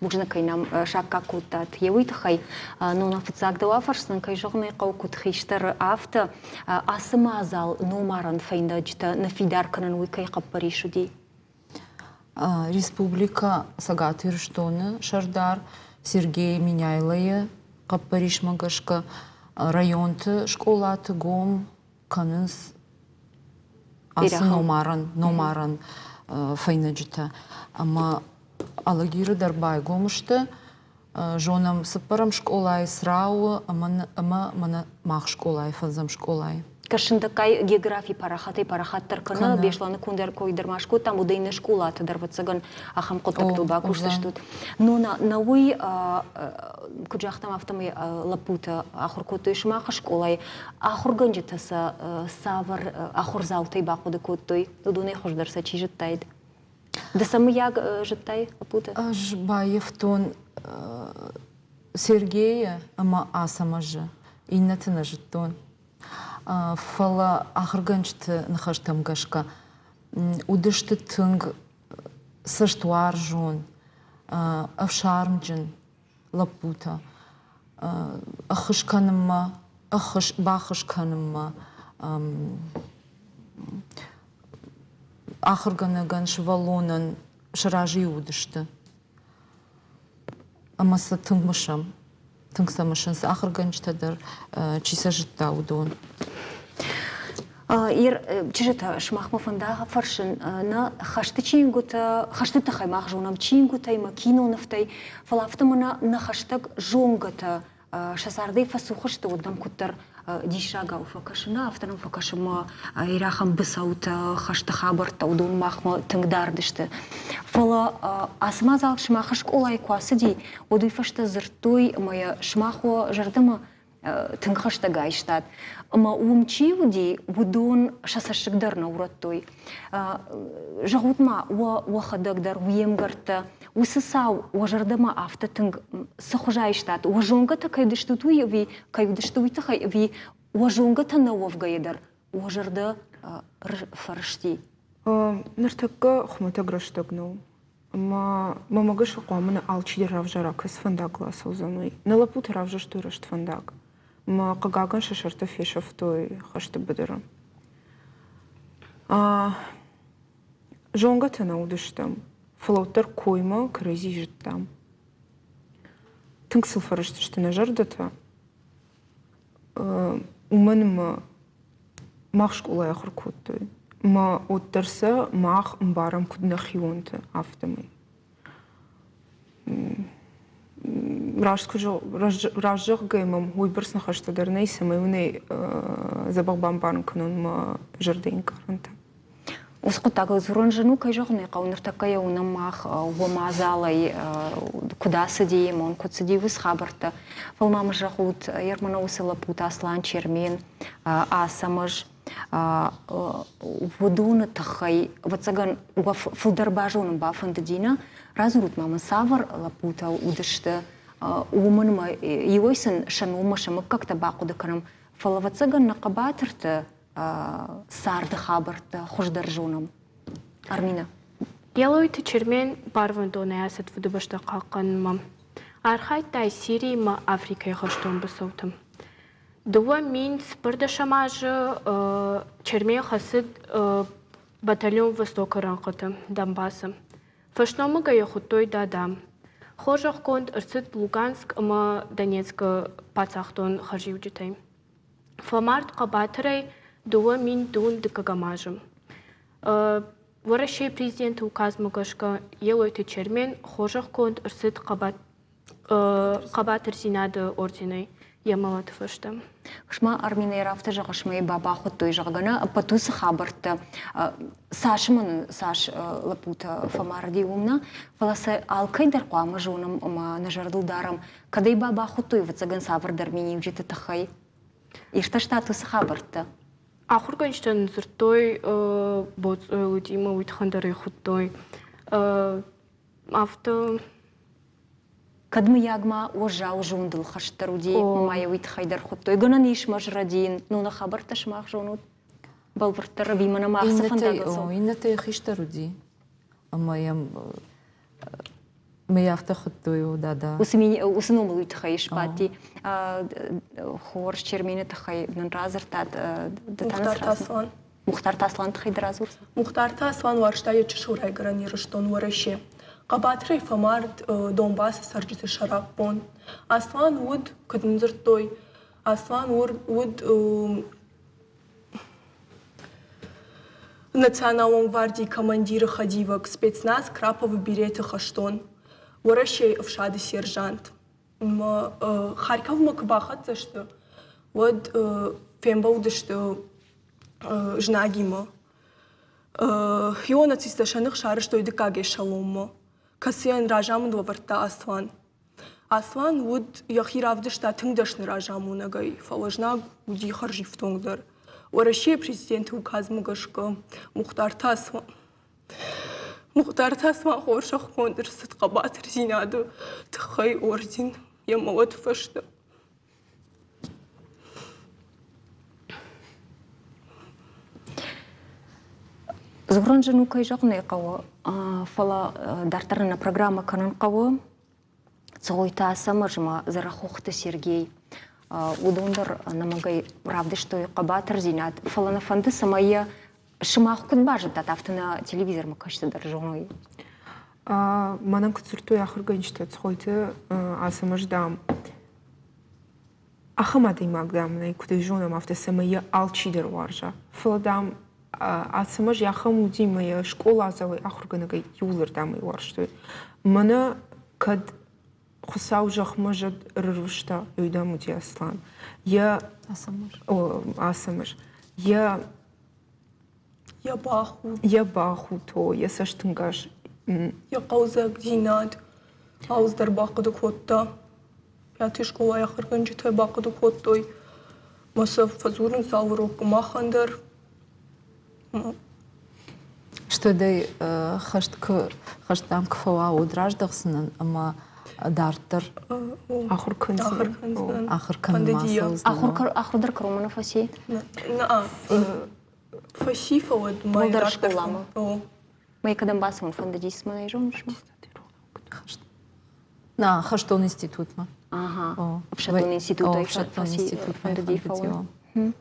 Бузныг, кӕй нӕм саккаг кодтат. Йе уый тыххӕй Нона фыццаг дӕу афӕрсдзӕн, кӕй зӕгъын ӕй хъӕуы, куыд хистӕр, афтӕ ацы мадзал номарӕн фӕйнӕджытӕ ныффидар кӕнын уый кӕй хъӕппӕрис уыди? Республикӕ Цӕгат Ирыстоны сӕрдар Сергей Меняйлойы хъӕппӕрисмӕ гӕсгӕ районты скъолаты гом кӕнынц ацы номарӕн фӕйнӕджытӕ. Ӕмӕ Алагиры дӕр байгом сты. Зонӕм цыппӕрӕм скъолайы Црауы ӕмӕ мӕнӕ мах скъолайы, фӕндзӕм скъолайы. Кӕсындӕггай географи парахатӕй парахатдӕр кӕны. Беслӕны кондӕр кой дӕр ма скодтам, уыдӕй нӕ скъолаты дӕр, ӕвӕццӕгӕн, ахӕм хъуыддӕгтыл бакусдзыстут. Но нӕ уый, куыд загътам, афтӕмӕй лӕппутӕ ахуыр кодтой сымах скъолайы. Ахуыргӕнджытӕ сӕ цавӕр ахуырдзаутӕй бахъуыды кодтой? Уыдонӕй хуыздӕр сӕ чи зыдтаид? Ды сӕ мыййаг зыдтай, лӕппуты? Ӕз баййӕфтон Сергейы ӕмӕ Ацӕмӕзы, иннӕты нӕ зыдтон. Фӕлӕ ахуыргӕнджыты ныхӕстӕм гӕсгӕ уыдысты тынг цӕстуарзон, ӕфсармджын лӕппутӕ. Ӕххуыс кӕнынмӕ, ӕххуыс баххуыс кӕнынмӕ ахуыргӕнӕгӕн, сывӕллонӕн сразы уыдысты. Ӕмӕ сӕ тынг мысӕм. Тынг сӕ мысынц ахуыргӕнджытӕ дӕр, чи сӕ зыдта, уыдон. Ир, чызджытӕ, сымахмӕ фӕнда фӕрсын, нӕ хӕсты чингуытӕ, хӕсты тыххӕй мах зонӕм чингуытӕй мӕ кинонывтӕй, фӕлӕ афтӕ мӕнӕ нӕ хӕстӕг зонгӕтӕ сӕ цардӕй фӕцух сты, уӕд нӕм куыддӕр диссагау фӕкӕсы, нӕ афтӕ нӕм фӕкӕсы мӕ ирахӕм быцӕутӕ, хӕсты хабӕрттӕ, уыдон махмӕ тынг дард сты. Фӕлӕ ацы мадзал сымах скъолайы куы ацыди, уӕд уый фӕстӕ дзырдтой ӕмӕ йӕ сымах уӕ зӕрдӕмӕ тынг хӕстӕг айстат. Ӕмӕ уым чи уыди, уыдон сӕ цӕссыг дӕр нӕ урӕдтой. Зӕгъут-ма, уӕ уӕхӕдӕг дӕр, уе мгӕрттӕ, уыцы цау уӕ зӕрдӕмӕ афтӕ тынг цы хуыз айстат? Уӕ зонгӕтӕ кӕй уыдыстут, уый ӕви кӕй уыдысты, уый тыххӕй ӕви уӕ зонгӕтӕ нӕ уӕвгӕйӕ дӕр уӕ зӕрдӕ фӕрысти? Ныртӕккӕ хуымӕтӕг рӕстӕг нӕу. Ӕмӕ мӕмӕ гӕсгӕ хъуамӕ нӕ алчидӕр равзара, кӕцы фӕндагыл ацӕудзӕн, уый. Нӕ лӕппутӕ равзӕрстой раст фӕндаг. Ӕмӕ хъыгагӕн сӕ сӕртӕ фесӕфтой хӕсты быдыры. Зонгӕтӕ нӕ уыдыстӕм, фӕлӕ уӕддӕр коймӕ кӕрӕдзи зыдтам. Тынг сыл фӕрыстысты нӕ зӕрдӕтӕ. Уымӕн ӕмӕ мах скъолайы ахуыр кодтой. Ӕмӕ уӕддӕр сӕ мах ӕмбарӕм куыд нӕхионты, афтӕмӕй. Раст куы раст зӕгъгӕ мӕм уыйбӕрц ныхӕстӕ дӕр нӕй, цӕмӕй уын ӕй дзӕбӕх бамбарын кӕнон мӕ зӕрдӕйы ӕнкъарӕнтӕ. Уыцы хъуыддагыл дзурын зын у, кӕй зӕгъын ӕй хъӕуы, ныртӕккӕ йӕ уынӕм мах уӕ мадзалӕй куыд ацыди, ӕмӕ куыд цыди уыцы хабӕрттӕ. Фӕлӕ ма мын зӕгъут, Ермана уыцы лӕппутӕ Аслан, Чермен, Ацӕмӕз, уыдоны тыххӕй, ӕвӕццӕгӕн, уӕ фылдӕр базонын бафӕндыди, нӕ? Радзурут ма мын, цавӕр лӕппутӕ уыдысты, уымӕн ӕмӕ иуӕй сын сӕ номмӕ сӕ мыггӕгтӕ бахъуыды кӕнӕм, фӕлӕ, ӕвӕццӕгӕн, нӕ хъӕбатырты царды хабӕрттӕ хуыздӕр зонӕм. Армина. Елойты Чермен барвӕндонӕй ацыд Фыдыбӕстӕ хъахъхъӕнынмӕ. Архайдта Сириимӕ Африкӕйы хӕстон быцӕуты. 2014 азы Чермен хӕцыд батальон Восток-ы рӕнхъыты Донбассы. Фӕсномыгӕй йӕ хуыдтой Дада. Хорзӕхгонд ӕрцыд Луганск ӕмӕ Донецкы паддзахдон хӕрзиуджытӕй. Фӕмард хъӕбатырӕй 2000 дыккӕгӕм азы. Уӕрӕсейы президенты указмӕ гӕсгӕ Елойты Чермен хорзӕхгонд ӕрцыд хъӕбатырдзинады орденӕй йӕ мӕлӕты фӕстӕ. Хсма Арминӕ афтӕ зӕгъыс, мӕ баба хуыдтой, зӕгъгӕ, нӕ ӕппӕт уыцы хабӕрттӕ цас мын цас лӕппутӕ фӕмарди уым нӕ, фӕлӕ сӕ алкӕй дӕр хъуамӕ зонӕм ӕмӕ нӕ зӕрдыл дарӕм, кӕд ӕй баба хуыдтой, ӕвӕццӕгӕн, цавӕрдӕр миниуджыты тыххӕй. Иртӕстат уыцы хабӕрттӕ? Ахуыргӕнджытӕ нын дзырдтой боцъойыл уыди ӕмӕ уый тыххӕн дӕр ӕй хуыдтой. Афтӕ Кӕд мыййаг ма уӕззау зондыл хӕст дӕр уыди, ма йӕ уый тыххӕй дӕр хуыдтой. Гӕнӕн ис мӕ зрӕдийын, но нӕ хабӕрттӕ сымах зонут? Бӕлвырддӕр ӕви мӕнӕ мах цы фӕндагыл цӕуӕм? Иннӕтӕй хистӕр уыди, ӕмӕ йӕм мӕ афтӕ хуыдтой, о дада. Уыцы номыл уый тыххӕй сбадти. Хорз Чермены тыххӕй нын радзырдтат. Мухтар Аслан. Мухтар Аслан тыххӕй дӕр радзурдзӕн? Мухтар Аслан уарзта йӕ чысыл райгуырӕн Ирыстон Уӕрӕсе. Хъӕбатырӕй фӕмард Донбассы цӕрджыты сӕраппонд. Аслан уыд, куыд нын дзырдтой, Аслан уыд Националон гвардийы командиры хӕдивӕг, спецназ Краповы береты хӕстон, Уӕрӕсейы ӕфсады сержант. Харьковмӕ куы бахӕццӕ сты, уӕд фембӕлдысты знагимӕ. Хион нацисттӕ сӕ ных сарӕзтой дыккаг эшелонмӕ, кӕцыйӕн разамынд лӕвӕрдта Аслан. Аслан уыд, йӕхи равдыста тынг дӕсны разамонӕгӕй, фӕлӕ знаг уыди хӕрзифтонгдӕр. Уӕрӕсейы президенты указмӕ гӕсгӕ Мухтарты Аслан Мухтарты Аслан хорзӕхгонд ӕрцыд хъӕбатырдзинады тыххӕй орден йӕ мӕлӕты фӕстӕ. Дзурын зын у, кӕй зӕгъын ӕй хъӕуы, фӕлӕ дарддӕр нӕ программӕ кӕнын хъӕуы. Цгъойтӕ Ацӕмӕз ӕмӕ Дзӕрӕхохты Сергей уыдон дӕр ӕнӕмӕнгӕй равдыстой хъӕбатырдзинад, фӕлӕ нӕ фӕнды, цӕмӕй йӕ сымах куыд базыдтат, афтӕ нӕ телевизормӕ кӕсты дӕр зоной. Мӕнӕн куыд дзырдтой ахуыргӕнджытӕ Цгъойты Ацӕмӕз, дам, Ахӕм адӕймаг, дам, нӕй, куыд ӕй зонӕм, афтӕ цӕмӕй йӕ алчидӕр уарза. Фӕлӕ, дам, Ацӕмӕз ахӕм уыди ӕмӕ йӕ скъоладзауӕй, ахуыргӕнӕгӕй иууылырдӕм ӕй уарзтой. Мӕнӕ кӕд Хуыцау зӕхмӕ зӕд ӕрырвыста, уый, дам, уыди Аслан. Йӕ Ацӕмӕз. Ацӕмӕз. Йӕ Йӕ бахудт. Йӕ бахудт, о, йӕ цӕстӕнгас. Йӕ хъӕлдзӕгдзинад алцыдӕр бахъуыды кодта. Пятый скъолайы ахуыргӕнджытӕ бахъуыды кодтой. Мӕ сӕ фӕдзурынц алы урокы махӕн дӕр. Стӕй хӕст куы хӕст дам куы фӕуа, уӕд раздӕхдзынӕн ӕмӕ дарддӕр ахуыр кӕндзынӕн. Ахуыр кӕнынмӕ ацӕудзынӕн. Ахуыр дӕр кӕронмӕ нӕ фӕци? Нӕ, фӕци, фӕуӕд ма Уӕлдӕр скъоламӕ. Мӕ кӕдӕм бацӕуын фӕндыдис, мӕ зоныс ма? На, хӕстон институтмӕ. Ага. Ӕфсӕддон институтӕй фӕндыди фӕуын.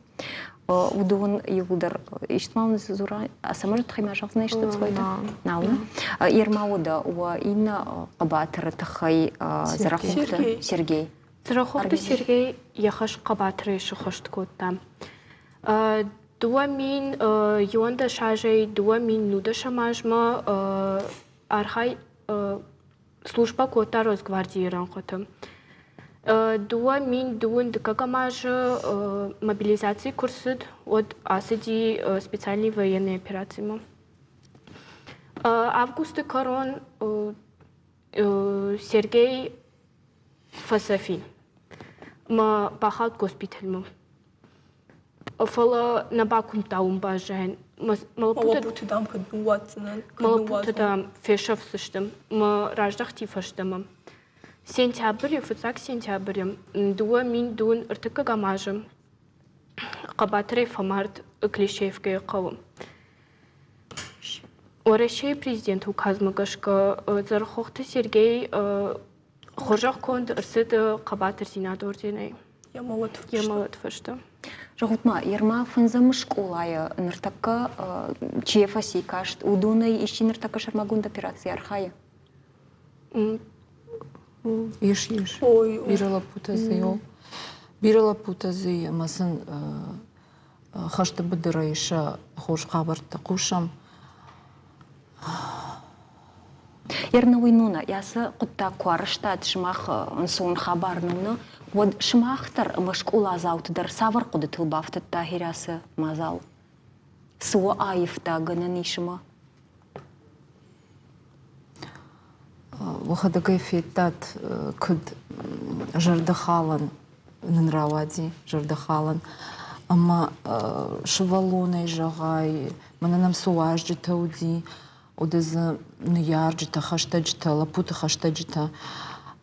Уыдон иууылдӕр ист ма уын дзура цӕмӕй тыххӕй ма зӕгъдзынӕ исты цойты? Нал нӕ. Ерма уӕдӕ уӕ иннӕ хъӕбатыры тыххӕй Дзӕрӕхохты Сергей. Дзӕрӕхохты Сергей йӕ хӕс хъӕбатырӕй сыххӕст кодта. 2011 азӕй 2019 азмӕ архай службӕ кодта Росгвардийы рӕнхъыты. 2002 дыккӕгӕм азы мобилизаци куы рцыд, уӕд ацыди специальный военный операцимӕ. Августы кӕрон Сергей фӕцӕф и ӕмӕ бахауд госпитӕлмӕ. Фӕлӕ нӕ бакуымдта уым баззайын. Мӕ лӕппуты, дам, куыд ныууадздзынӕн? Мӕ лӕппутӕ, дам, фесӕфдзысты. Мӕ раздӕхти фӕстӕмӕ. Сентябры, фыццаг сентябры, 2002 ӕртыккӕгӕм азы хъӕбатырӕй фӕмард Клещеевкӕйы хъӕуы. Уӕрӕсейы президенты указмӕ гӕсгӕ Дзӕрӕхохты Сергей хорзӕхгонд ӕрцыд Хъӕбатырдзинады орденӕй. Йӕ мӕлӕт Йӕ мӕлӕт фӕстӕ. Зӕгъут-ма, Ерма фӕндзӕм скъолайы ныртӕккӕ чи фӕци каст, уыдонӕй исчи ныртӕккӕ сӕрмагонд операцийы архайы? Ис, ис. Бирӕ лӕппутӕ дзы и. Бирӕ лӕппутӕ дзы и, ӕмӕ сын хӕсты быдырӕй сӕ хорз хабӕрттӕ хъусӕм. Ернауый нона, ацы хъуыддаг куы арӕзтат сымах ӕнцон хабар нуна, уӕд сымах дӕр ӕмӕ скъоладзауты дӕр цавӕр хъуыдытыл бафтыдта Херӕсы мадзал? Цы уӕ аивта гӕнӕн ис ӕмӕ? Уӕхӕдӕг ӕй федтат, куыд зӕрдӕхалӕн нын рауади, зӕрдӕхалӕн. Ӕмӕ сывӕллонӕй зӕгъай, мӕнӕ нӕм цы уазджытӕ уыди, уыди дзы ныййарджытӕ, хӕстӕджытӕ, лӕппуты хӕстӕджытӕ.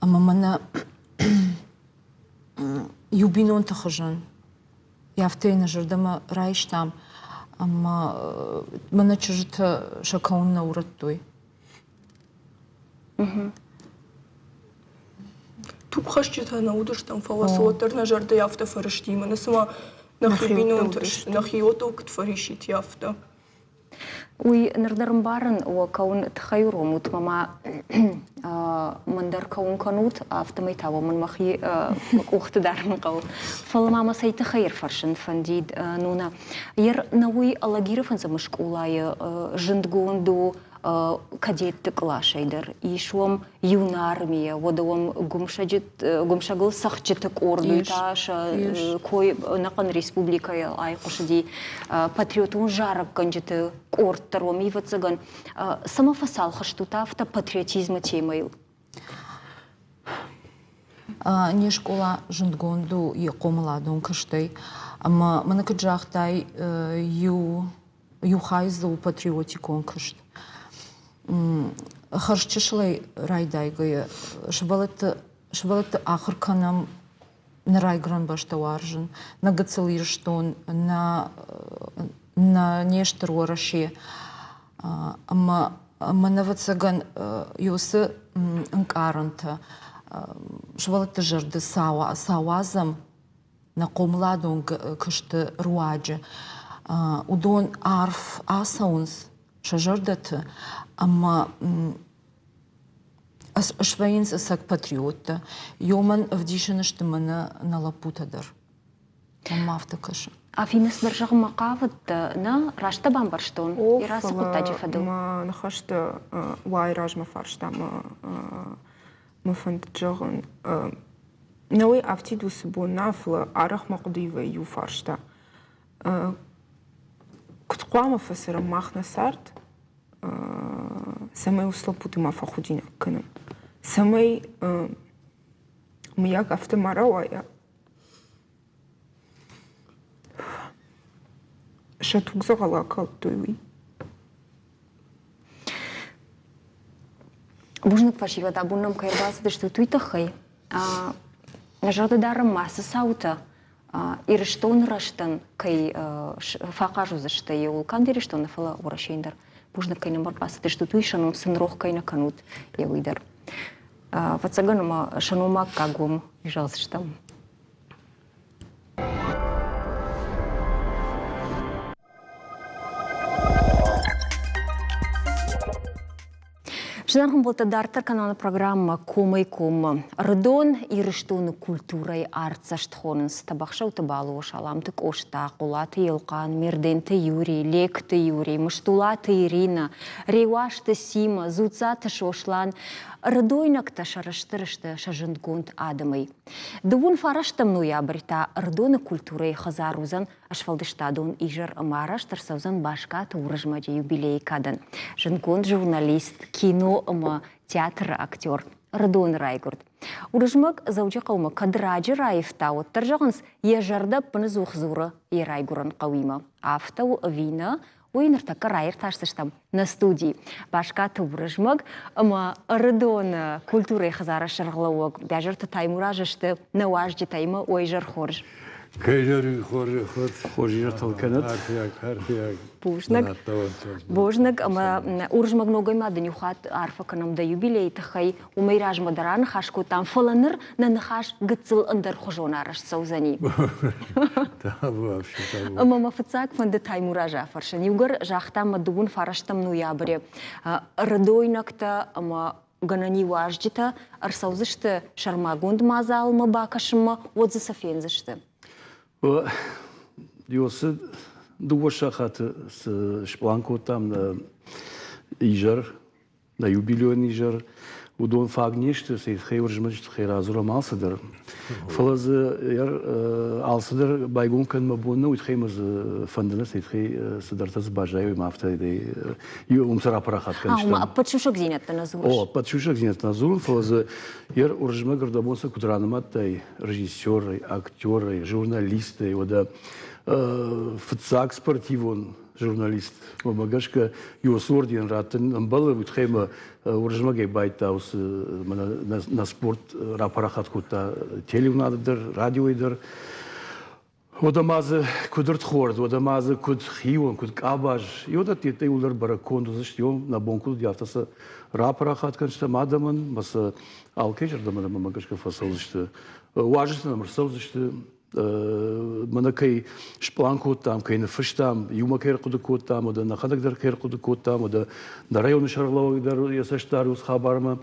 Ӕмӕ мӕнӕ иу бинонты хуызӕн Афтӕ йын нӕ зӕрдӕмӕ райстам, ӕмӕ мӕнӕ чызджытӕ сӕ кӕуын нӕ урӕдтой. Тугхӕсджытӕ нӕ уыдыстӕм, фӕлӕ цы уӕддӕр нӕ зӕрдӕйы афтӕ фӕрысти, мӕнӕ цыма нӕхи бинонтӕ сты, нӕхиуӕттыл куыд фӕрисит, афтӕ. Уый ныр дӕр ӕмбарын, уӕ кӕуын тыххӕй уромут мӕ ма мӕн дӕр кӕуын кӕнут, афтӕмӕй та уӕ мӕн мӕхи къухты дарын хъӕуы. Фӕлӕ ма мӕ цӕй тыххӕй ӕрфӕрсын фӕндид, Нона. Ер нӕ уый Алагиры фӕндзӕмы скъолайы зындгонд у кадетты къласӕй дӕр. Ис уӕм юнармия, уӕдӕ уӕм гуымсӕгыл цӕхджыты къорд, уый та сӕ кой ӕнӕхъӕн республикӕйы айхъуысыди. Патриотон зарӕггӕнджыты къорд дӕр уӕм, ӕвӕццӕгӕн, цӕмӕ фӕцалх стут афтӕ патриотизмы темӕйыл? Не скъола зындгонд у йӕ хъомыладон куыстӕй. Ӕмӕ мӕнӕ куыд загътай, иу иу хай дзы у патриотикон куыст. Хӕрзчысылӕй райдайгӕйӕ сывӕллӕтты сывӕллӕтты ахуыр кӕнӕм нӕ райгуырӕн бӕстӕ уарзын, нӕ гыццыл Ирыстон, нӕ нӕ не стыр Уӕрӕсе. Ӕмӕ мӕн ӕвӕццӕгӕн уыцы ӕнкъарӕнтӕ сывӕллӕтты зӕрды цы ауадзӕм, нӕ хъомыладон куысты руаджы уыдон арф ацӕуынц сӕ зӕрдӕты ӕмӕ свӕййынц ӕцӕг патриоттӕ. Ёмӕн ӕвдисӕн сты мӕнӕ нӕ лӕппутӕ дӕр. Мӕнмӕ афтӕ кӕсы. Афинӕ цыдӕр зӕгъынмӕ хъавыдтӕ, нӕ? Раст дӕ бамбӕрстон? Ацы хъуыддаджы фӕдыл. Мӕ ныхӕстӕ уӕй размӕ фарста мӕ мӕ фӕндыд зӕгъын. Нӕуый афтид уыцы бон нӕ, фӕлӕ арӕх мӕ хъуыдыйы вӕййы иу фарста. Куыд хъуамӕ фӕцӕрӕм мах нӕ цард, цӕмӕй уыцы лӕппуты ма фӕхудинаг кӕнӕм? Цӕмӕй, мыййаг, афтӕ ма рауайа, сӕ туг дзӕгъӕл акалдтой, уый. Бузныг фӕсивӕд, абон нӕм кӕй ӕрбацыдыстут, уый тыххӕй. Нӕ зӕрдӕ дарӕм ма цы цаутӕ Ирыстоны рӕзтӕн кӕй фӕахъаз уыдзысты иууыл канд Ирыстоны, фӕлӕ Уӕрӕсейӕн дӕр. Бузныг, кӕй нӕм ӕрбацыдыстут, уый сӕ ном сын рох кӕй нӕ кӕнут, йӕ уый дӕр. Ӕвӕццӕгӕн ӕмӕ сӕ ном аккаг уым зӕгъдзыстӕм. Зынаргъ ӕмбӕлттӕ, дарддӕр кӕнӕм программӕ «Комӕй-коммӕ». Ӕрыдон Ирыстоны культурӕйы артдзӕст хонынц Тӕбӕхсӕуты Бало, Саламты Къоста, Хъулаты Елхъан, Мерденты Юрий, Лекъты Юрий, Мыстулаты Иринӕ, Реуазты Симӕ, Дзуццаты Сослан. Ӕрыдойнӕгтӕ сӕрыстыр сты сӕ зындгонд адӕмӕй. Дыууын фарӕстӕм ноябрь та Ӕрыдоны культурӕйы хӕдзар уыдзӕн сфӕлдыстадон изӕр ӕмӕ арӕзт ӕрцӕудзӕн Баскаты Уырызмӕджы юбилейы кадӕн. Зындгонд журналист, кино ӕмӕ театры актер Ӕрыдоны райгуырд. Уырызмӕг Дзӕуджыхъӕумӕ кӕд раджы раивта, уӕддӕр зӕгъынц, йӕ зӕрдӕ ӕппынӕдзух дзуры йӕ райгуырӕн хъӕуимӕ. Афтӕ у ӕви нӕ, уый ныртӕккӕ раиртасдзыстӕм нӕ студийы. Баскаты Уырызмӕг ӕмӕ Ӕрыдоны культурӕйы хӕдзары сӕргълӕууӕг Бязырты Таймураз сты нӕ уазджытӕ ӕмӕ уӕ изӕр хорз. Кӕй зӕрин хорзӕх уӕд. Хорз изӕртыл кӕнӕд. Арфиаг, арфиаг. Бузныг. Бузныг ӕмӕ Урзмӕг ногӕй ма дын иу хатт арфӕ кӕнӕм дӕ юбилейы тыххӕй. Уымӕй размӕ дӕр аныхас кодтам, фӕлӕ ныр нӕ ныхас гыццыл ӕндӕрхуызон арӕзт цӕудзӕни. Ӕмӕ мӕ фыццаг фӕнды Таймуразы афӕрсын. Иугӕр загътам мӕ дыууын фарӕстӕм ноябры ӕрыдойнӕгтӕ ӕмӕ гӕнӕни уазджытӕ ӕрцӕудзысты сӕрмагонд мадзалмӕ бакӕсынмӕ, уӕд дзы цы фендзысты? Иосы дыууӕ сахаты цы сплан кодтам нӕ изӕр, нӕ юбилейон изӕр, уыдон фаг не сты, сӕ тыххӕй уырызмӕджы тыххӕй радзурӕм алцыдӕр. Фӕлӕ дзы алцыдӕр байгом кӕнын мӕ бон нӕ, уый тыххӕй мӕ дзы фӕнды нӕ, сӕ тыххӕй цыдӕртӕ дзы баззайой, ӕмӕ афтӕ уым сӕ рапарахат кӕндзыстӕм. Ӕмӕ ӕппӕт сусӕгдзинӕдтӕ нӕ дзурыс? О, ӕппӕт сусӕгдзинӕдтӕ нӕ дзурын, фӕлӕ дзы йӕ Уырызмӕг ӕрдӕбон сӕ куыд ранымадтай режиссерӕй, актерӕй, журналистӕй, уӕдӕ фыццаг спортивон журналист, уымӕ гӕсгӕ Иосы орден раттын ӕмбӕлы, уый тыххӕй мӕ Уырызмӕгӕй байдта уыцы нӕ спорт рапарахат кодта телеуынады дӕр, радиойы дӕр. Уӕдӕ ма дзы куыд ӕрдхорд, уӕдӕ ма дзы куыд хион, куыд къабаз, иуӕдӕттӕ иуылдӕр бӕрӕггонд уыдзысты, нӕ бон куыд уыди, афтӕ сӕ рапарахат кӕндзыстӕм адӕмӕн, ӕмӕ сӕ алкӕй зӕрдӕмӕ дӕр мӕнмӕ гӕсгӕ фӕцӕудзысты. Уазджытӕ нӕм ӕрцӕудзысты, мӕнӕ кӕй спълан кодтам, кӕй ныффыстам, иумӕ кӕй ӕрхъуыды кодтам, уӕдӕ нӕхӕдӕг дӕр кӕй ӕрхъуыды кодтам, уӕдӕ нӕ районы сӕргълӕууӕг дӕр йӕ цӕст дары уыцы хабармӕ,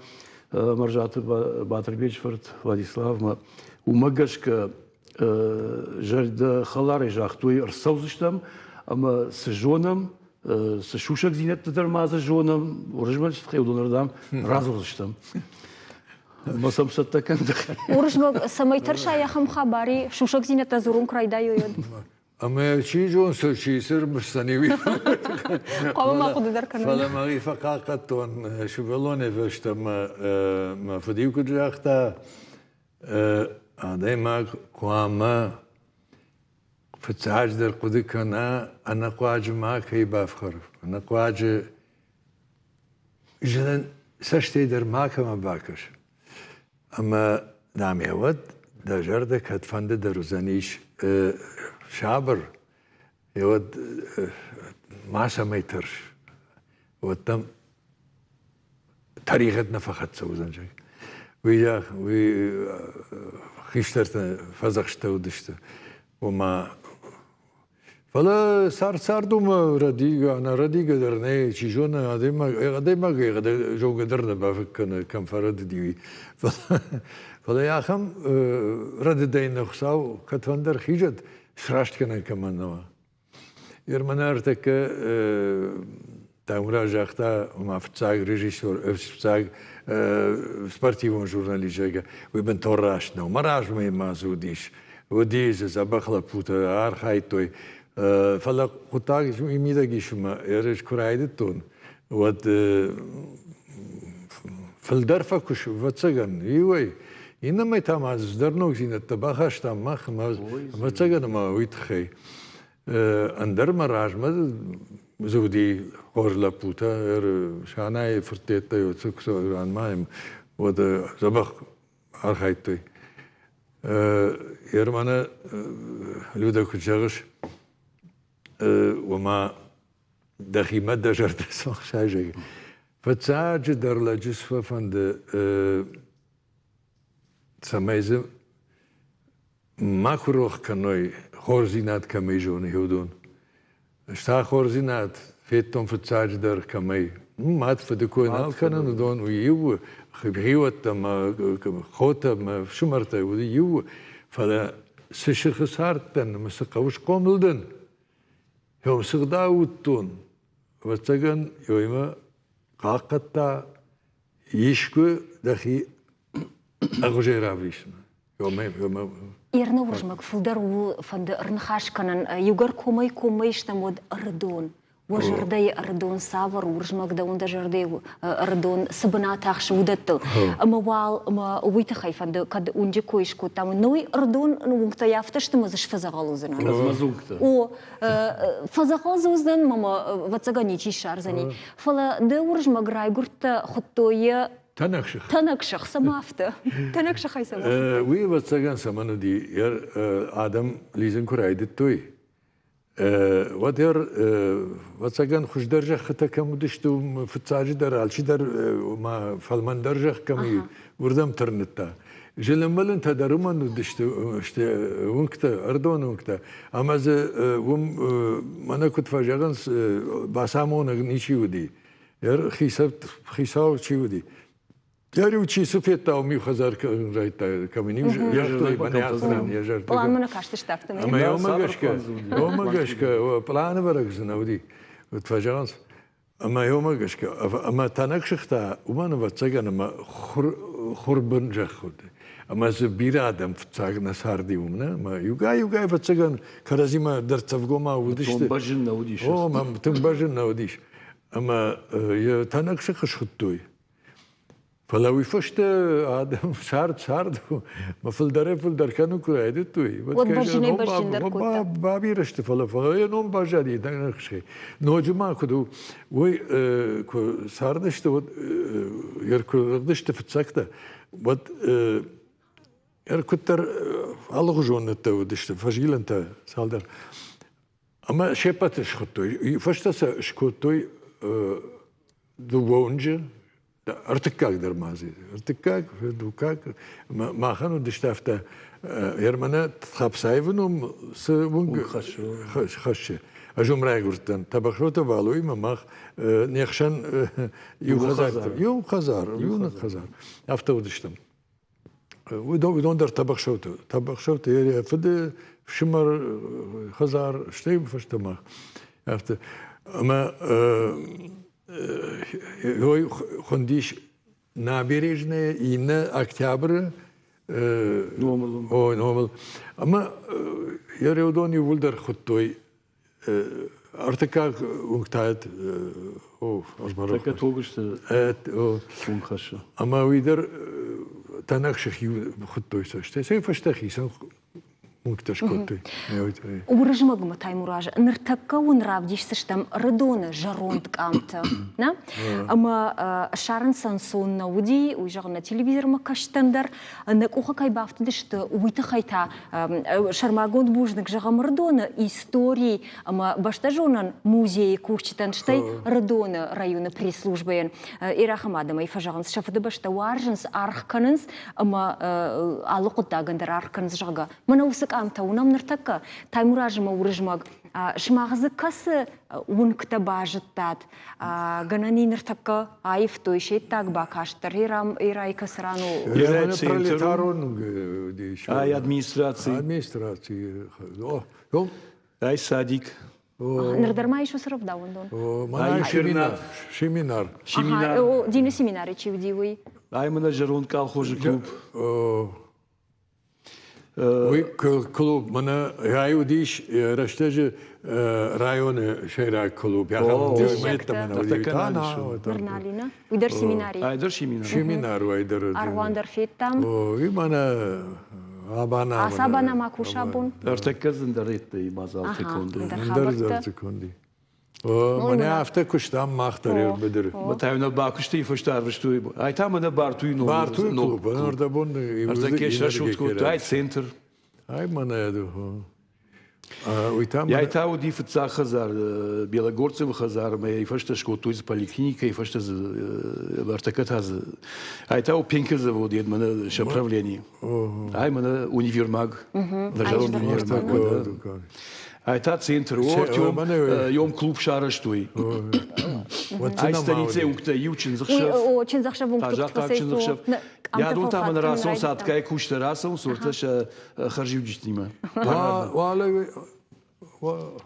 Мӕрзаты Батырбеджы фырт Владиславмӕ. Уымӕ гӕсгӕ зӕрдӕхӕларӕй загътой, ӕрцӕудзыстӕм ӕмӕ цы зонӕм, цы сусӕгдзинӕдтӕ дӕр ма дзы зонӕм, Уырызмӕджы тыххӕй уыдонырдӕм радзурдзыстӕм. Ӕмӕ сӕм цӕттӕ кӕн дӕхи. Уырызмӕг, цӕмӕй тӕрсай ахӕм хабари, сусӕгдзинӕдтӕ дзурун куы райдайой, уӕд? Ӕмӕ чи зон, чи цы рмысдзӕни, уый. Хъуамӕ ма хъуыды дӕр кӕнон. Фӕлӕ мӕхи фӕхъахъхъӕдтон сывӕллонӕй фӕстӕмӕ. Мӕ фыд-иу куыд загъта, Адӕймаг хъуамӕ фыццаджыдӕр хъуыды кӕна, ӕнӕхъуаджы ма кӕй бафхӕр, ӕнӕхъуаджы зынӕн цӕстӕй дӕр макӕмӕ бакӕс. Ӕмӕ дам уӕд дӕ зӕрдӕ кӕдфӕнды дӕр уыдзӕнис сабыр, уӕд мацӕмӕй тӕрс, уӕд дӕм тӕригъӕд нӕ фӕхӕццӕ уыдзӕн, зӕгъ. Уый, уый хистӕртӕ фӕдзӕхстӕ уыдысты. Ома, фӕлӕ цард цард уымӕ рӕдийгӕ, ӕнӕрӕдийгӕ дӕр нӕй, чи зоны, адӕймаг, адӕймаг зонгӕ дӕр нӕ бафыг кӕны, кӕм фӕрӕдыди, уый. Фӕлӕ ахӕм рӕдыдӕй нӕ Хуыцау кӕдфӕндӕр хизӕд, срастгӕнӕн кӕмӕн нӕ уа. Ерманы ӕртӕккӕ Таймураз загъта, ома фыццаг режиссер, фыццаг спортивон журналист, зӕгъгӕ, уый бынтон раст нӕу. Мӕ размӕ ма дзы уыдис. Уыди дзы дзӕбӕх лӕппутӕ, архайдтой. Фӕлӕ хъуыддаг мидӕг ис ӕмӕ ерыс куы райдыдтон, уӕд фылдӕр фӕкуыс, ӕвӕццӕгӕн, иуӕй. Иннӕмӕй та ма цыдӕр ногдзинӕдтӕ бахастам мах, ӕмӕ ӕвӕццӕгӕн, ӕмӕ уый тыххӕй. Ӕндӕр мӕ размӕ дзы уыди хорз лӕппутӕ, Санайы фырттӕ ранмӕ уӕд дзӕбӕх архайдтой. Ерманы Люда куыд зӕгъыс, уымӕ дӕхимӕ дӕ зӕрдӕ цы ӕхсайы, зӕгъы. Фыццаджыдӕр лӕджы цы фӕфӕнды, цӕмӕй дзы макуы рох кӕной, хорздзинад кӕмӕй зоны, уыдон. Ӕз та хорздзинад федтон фыццаджыдӕр кӕмӕй. Мад фыды кой нал кӕнын, уыдон уый иу у, хиуӕттӕ мӕ хотӕ мӕ фсымӕртӕ уыди иу у, фӕлӕ цы сыхы цардтӕн ӕмӕ цы хъӕуы схъомыл дӕн, Еу сыгъдау уыдтон, ӕвӕццӕгӕн, ёимӕ хъахъхъӕдта искуы дӕхи ӕгъуызӕй равдисынмӕ. Ирны Уырызмӕг фылдӕр ууыл фӕнды ӕрныхас кӕнын. Иугӕр комӕй-коммӕ истӕм, уӕд Ӕрыдон. Уӕ зӕрдӕйы Ӕрыдон цавӕр у, Уырызмӕг дӕуӕн дӕ зӕрдӕйы Ӕрыдон цы бынат ахсы, уыдӕттыл. Ӕмӕ уал ӕмӕ уый тыххӕй фӕнды, кӕд уынджы кой скодтам, ной Ӕрыдон уынгтӕ афтӕ сты ӕмӕ дзы сфӕдзӕгъӕл уыдзынӕн. О, фӕдзӕгъӕл дзы уыдзӕн, мӕ ӕвӕццӕгӕн ничи ссардзӕни. Фӕлӕ дӕ Уырызмӕг райгуырдтӕ хуыдтой йӕ. Тӕнӕгсых. Тӕнӕгсых, цӕмӕ афтӕ? Тӕнӕгсыхӕй цӕмӕ? Уый, ӕвӕццӕгӕн, цӕмӕн уыди, адӕм лидзын куы райдыдтой, уӕд ӕвӕццӕгӕн, хуыздӕр зӕххытӕ кӕм уыдысты, уым фыццаджыдӕр алчидӕр ма фӕлмӕндӕр зӕхх кӕм и, уырдӕм тырныдта. Зылынмылынтӕ дӕр уымӕн уыдысты уынгтӕ, ӕрдон уынгтӕ, ӕмӕ дзы уым, мӕнӕ куыд фӕзӕгъынц, бацамонӕг ничи уыди. Хицау чи уыди, Дӕр-иу чи цы федта, уым-иу хӕдзар райдта, кӕм-иу загътой, мӕнӕ ацы йӕ зӕрдӕ. Пъланмӕ нӕ кастысты афтӕмӕй. Ӕмӕ уымӕ гӕсгӕ, уымӕ гӕсгӕ пъланы бӕрӕг дзы нӕ уыди. Вот фӕзӕгъынц, ӕмӕ уымӕ гӕсгӕ, ӕмӕ тӕнӕг сыгъта, уымӕн ӕвӕццӕгӕн, ӕмӕ хур, хурбын зӕхх уыд. Ӕмӕ дзы бирӕ адӕм фыццаг нӕ царди уым, нӕ? Ӕмӕ иугай-иугай ӕвӕццӕгӕн кӕрӕдзимӕ дӕрддзӕфгомау уыдысты. Тынг бӕзджын нӕ уыдис. О, мӕм тынг бӕзджын нӕ уыдис. Ӕмӕ йӕ тӕнӕг сых схуыдтой. Фӕлӕ уый фӕстӕ адӕм цард-цард мӕ фылдӕрӕй-фылдӕр кӕнын куы райдыдтой, уӕд бӕзджынӕй-бӕзджындӕр кодта. Бабирӕ сты, фӕлӕ фӕлӕ йӕ ном баззади тӕнӕгсыхӕй. Ноджы ма куыд у, уый куы цардысты, уӕд куы рыгъдысты фыццӕгтӕ, уӕд куыддӕр алыгъуызон ныттӕ уыдысты, фӕзилӕнтӕ цалдӕр. Ӕмӕ се ппӕты схуыдтой. Фӕстӕ сӕ скодтой дыууӕ уынджы, ӕртыккаг дӕр ма дзы. Ӕртыккаг, дуккаг. Махӕн уыдысты афтӕ, Ермӕнӕ Тхапсаевы ном цы уынг хӕссы. Ӕз уым райгуырдтӕн. Тӕбӕхсоты Валоимӕ мах не хсӕн иу хӕдзар, иу хӕдзар, иу хӕдзар. Афтӕ уыдыстӕм. Уыдон дӕр Тӕбӕхсӕуты. Тӕбӕхсӕуты йӕ фыды фсымӕр хӕдзар, стӕй фӕстӕмӕ. Афтӕ. Ӕмӕ ой хуындис набережная иннӕ октябры номыл. Ой, номыл. Ӕмӕ йӕ реудон иууылдӕр хуыдтой ӕртыккаг уынгтӕ о Тӕккӕ Тогуызты уынг хӕссы. Ӕмӕ уый дӕр тӕнӕг сых-иу хуыдтой сӕ. Стӕй сӕ фӕстӕ хицӕн уынгтӕ скодтой. Уырызмӕгмӕ Таймураз, ныртӕккӕ уын равдисдзыстӕм Рыдоны зӕронд къамтӕ. Нӕ? Ӕмӕ ссарын сӕ ӕнцон нӕ уыди, уый зӕгъын, нӕ телевизормӕ кӕстӕн дӕр нӕ къухы кӕй бафтыдысты, уый тыххӕй та сӕрмагонд бузныг зӕгъӕм Рыдоны истори ӕмӕ бӕстӕзонӕн музейы кусджытӕн, стӕй Рыдоны районы пресс-службӕйӕн. Ирӕхӕм адӕмӕй фӕзӕгъынц, сӕ фыдыбӕстӕ уарзынц, аргъ кӕнынц ӕмӕ алы хъуыддагӕн дӕр аргъ кӕнынц, зӕгъгӕ. Мӕнӕ уыцы къамтӕ уынӕм ныртӕккӕ Таймураз ӕмӕ Уырызмӕг. Сымах дзы кӕцы уынгтӕ базыдтат? Гӕнӕн и ныртӕккӕ аивтой се ддаг бакаст дӕр Ирайы кӕцы ран у? Пролетарон Ай администраци. Администраци. Ай садик. Ныр дӕр ма ис уыцы рӕвдауӕндон? Ай семинар. Семинар. Семинар. Дины семинары чи уыди, уый? Ай мӕнӕ зӕронд колхозы клуб. Уый клуб мӕнӕ рай уыдис рӕстӕджы районы сӕйраг клуб. Нырналина. Уый дӕр семинари. Ай дӕр семинар. Семинар уай дӕр. Аргъуан дӕр федтам. Уый мӕнӕ абана. Ацы абана ма куса бон. Ӕртӕккӕ зындӕр еттӕй мадзалты конды. Ӕндӕр конди. Мӕнӕ афтӕ куыстам мах дӕр быдыры. Мӕ нӕ бакуысты фӕстӕ арвыстой. Ай та мӕнӕ Бартуйы ном. Бартуйы клуб, ӕрдӕбон Ӕртӕккӕ срӕсугъд кодтой, ай центр. Ай мӕнӕ Уый та Ай та уыди фыццаг хӕдзар, Белогорцевы хӕдзар, ӕмӕ йӕ фӕстӕ скодтой дзы поликлиникӕйы фӕстӕ дзы ӕртӕккӕ та дзы ай та у пенкозавод йед мӕнӕ сӕ правлени. Ай мӕнӕ универмаг. Зӕронд универмаг. Ай та центр, Артем, йом клуб сарӕзтой. Ай станицӕ уынгтӕ иу чындзӕхсӕв. О, чындзӕхсӕв уынгты Хъазахъхъаг чындзӕхсӕв. Ядон та мӕнӕ рацӕуын садгай кусты рацӕуын сортӕ сӕ хӕрзиуджытимӕ.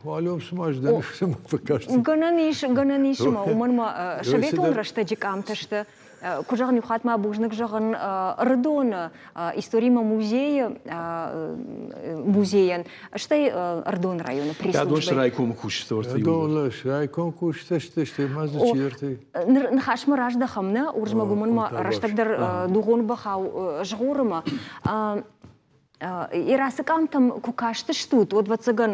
Уалӕм цыма здӕн цыма фӕкасти. Гӕнӕн ис, гӕнӕн ис ӕмӕ уымӕн ма советон рӕстӕджы къамтӕ сты. Куы зӕгъын, иу хатт ма бузныг зӕгъын Ӕрыдоны историмӕ музейы музейӕн, стӕй Ӕрыдоны районы пресс-службӕйы. райкомы кусджытӕ Ӕрыдоны райком кусджытӕ сты, стӕй ма дзы чидӕртӕ. Ныр ныхасмӕ раздӕхӕм, нӕ, Уырызмӕг уымӕн ма рӕстӕг дӕр дугъон бӕхау згъорымӕ. Ирацы къамтӕм куы кастыстут, уӕд, ӕвӕццӕгӕн,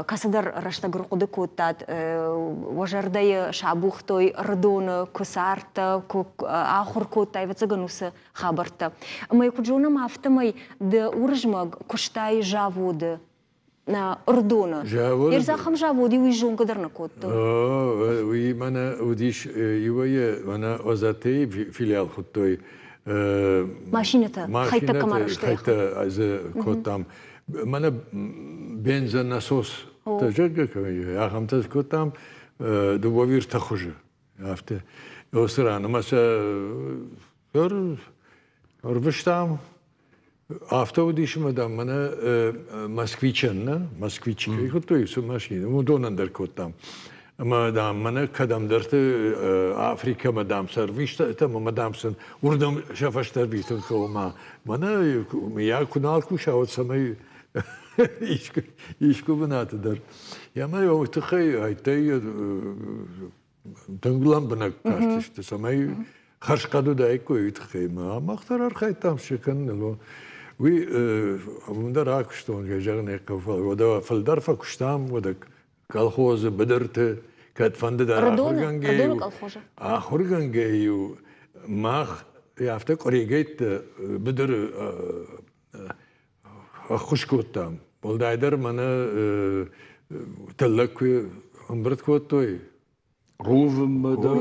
кӕцыдӕр рӕстӕг ӕрхъуыды кодтат, уӕ зӕрдӕйы сабухтой Ӕрыдоны, куы цардтӕ, куы ахуыр кодтай, ӕвӕццӕгӕн, уыцы хабӕрттӕ. Ӕмӕ куыд зонӕм, афтӕмӕй ды Уырызмӕг куыстай заводы Ӕрыдоны. Ерз ахӕм заводи уый зонгӕ дӕр нӕ кодтон. Уый мӕнӕ уыдис иуӕй мӕнӕ Озатейы филиал хуыдтой. Машинӕтӕ, хӕйттӕ кӕм арӕзтой. Хӕйттӕ дзы кодтам. Мӕнӕ бензонасос, зӕгъгӕ, ахӕмтӕ кодтам дыууӕ хуызы. Афтӕ. Уыцы ран ӕмӕ сӕ ӕрвыстам. Афтӕ уыдис ӕмӕ, дам, мӕнӕ москвичӕн, нӕ, москвич кӕй хуыдтой, уыцы машинӕ, уыдонӕн дӕр кодтам. Ӕмӕ, дам, мӕнӕ кӕдӕмдӕрты Африкӕмӕ, дам, сӕ ӕрвистам ӕмӕ, дам, сын уырдӕм сӕ фӕстӕ ӕрвитын хъӕуы ма. Мӕнӕ, мыййаг, куы нал куса, уӕд цӕмӕй искуы бынаты дӕр. Ӕмӕ уый тыххӕй айттӕй тынг лӕмбынӕг кастысты, цӕмӕй хӕрзхъӕд уыдаиккой, уый тыххӕй. Ӕмӕ мах дӕр архайдтам се кӕныныл. Уый уым дӕр акуыстон, кӕй зӕгъын ӕй хъӕуы, уӕдӕ фылдӕр фӕкуыстам, уӕдӕ колхозы, быдырты, кӕдфӕнды дӕр ахуыргӕнгӕ-иу, ахуыргӕнгӕ-иу мах афтӕ къуыригӕйтты быдыры ӕххуыс кодтам. Уӕлдайдӕр мӕнӕ тыллӕг куы ӕмбырд кодтой, Рувынмӕ дӕр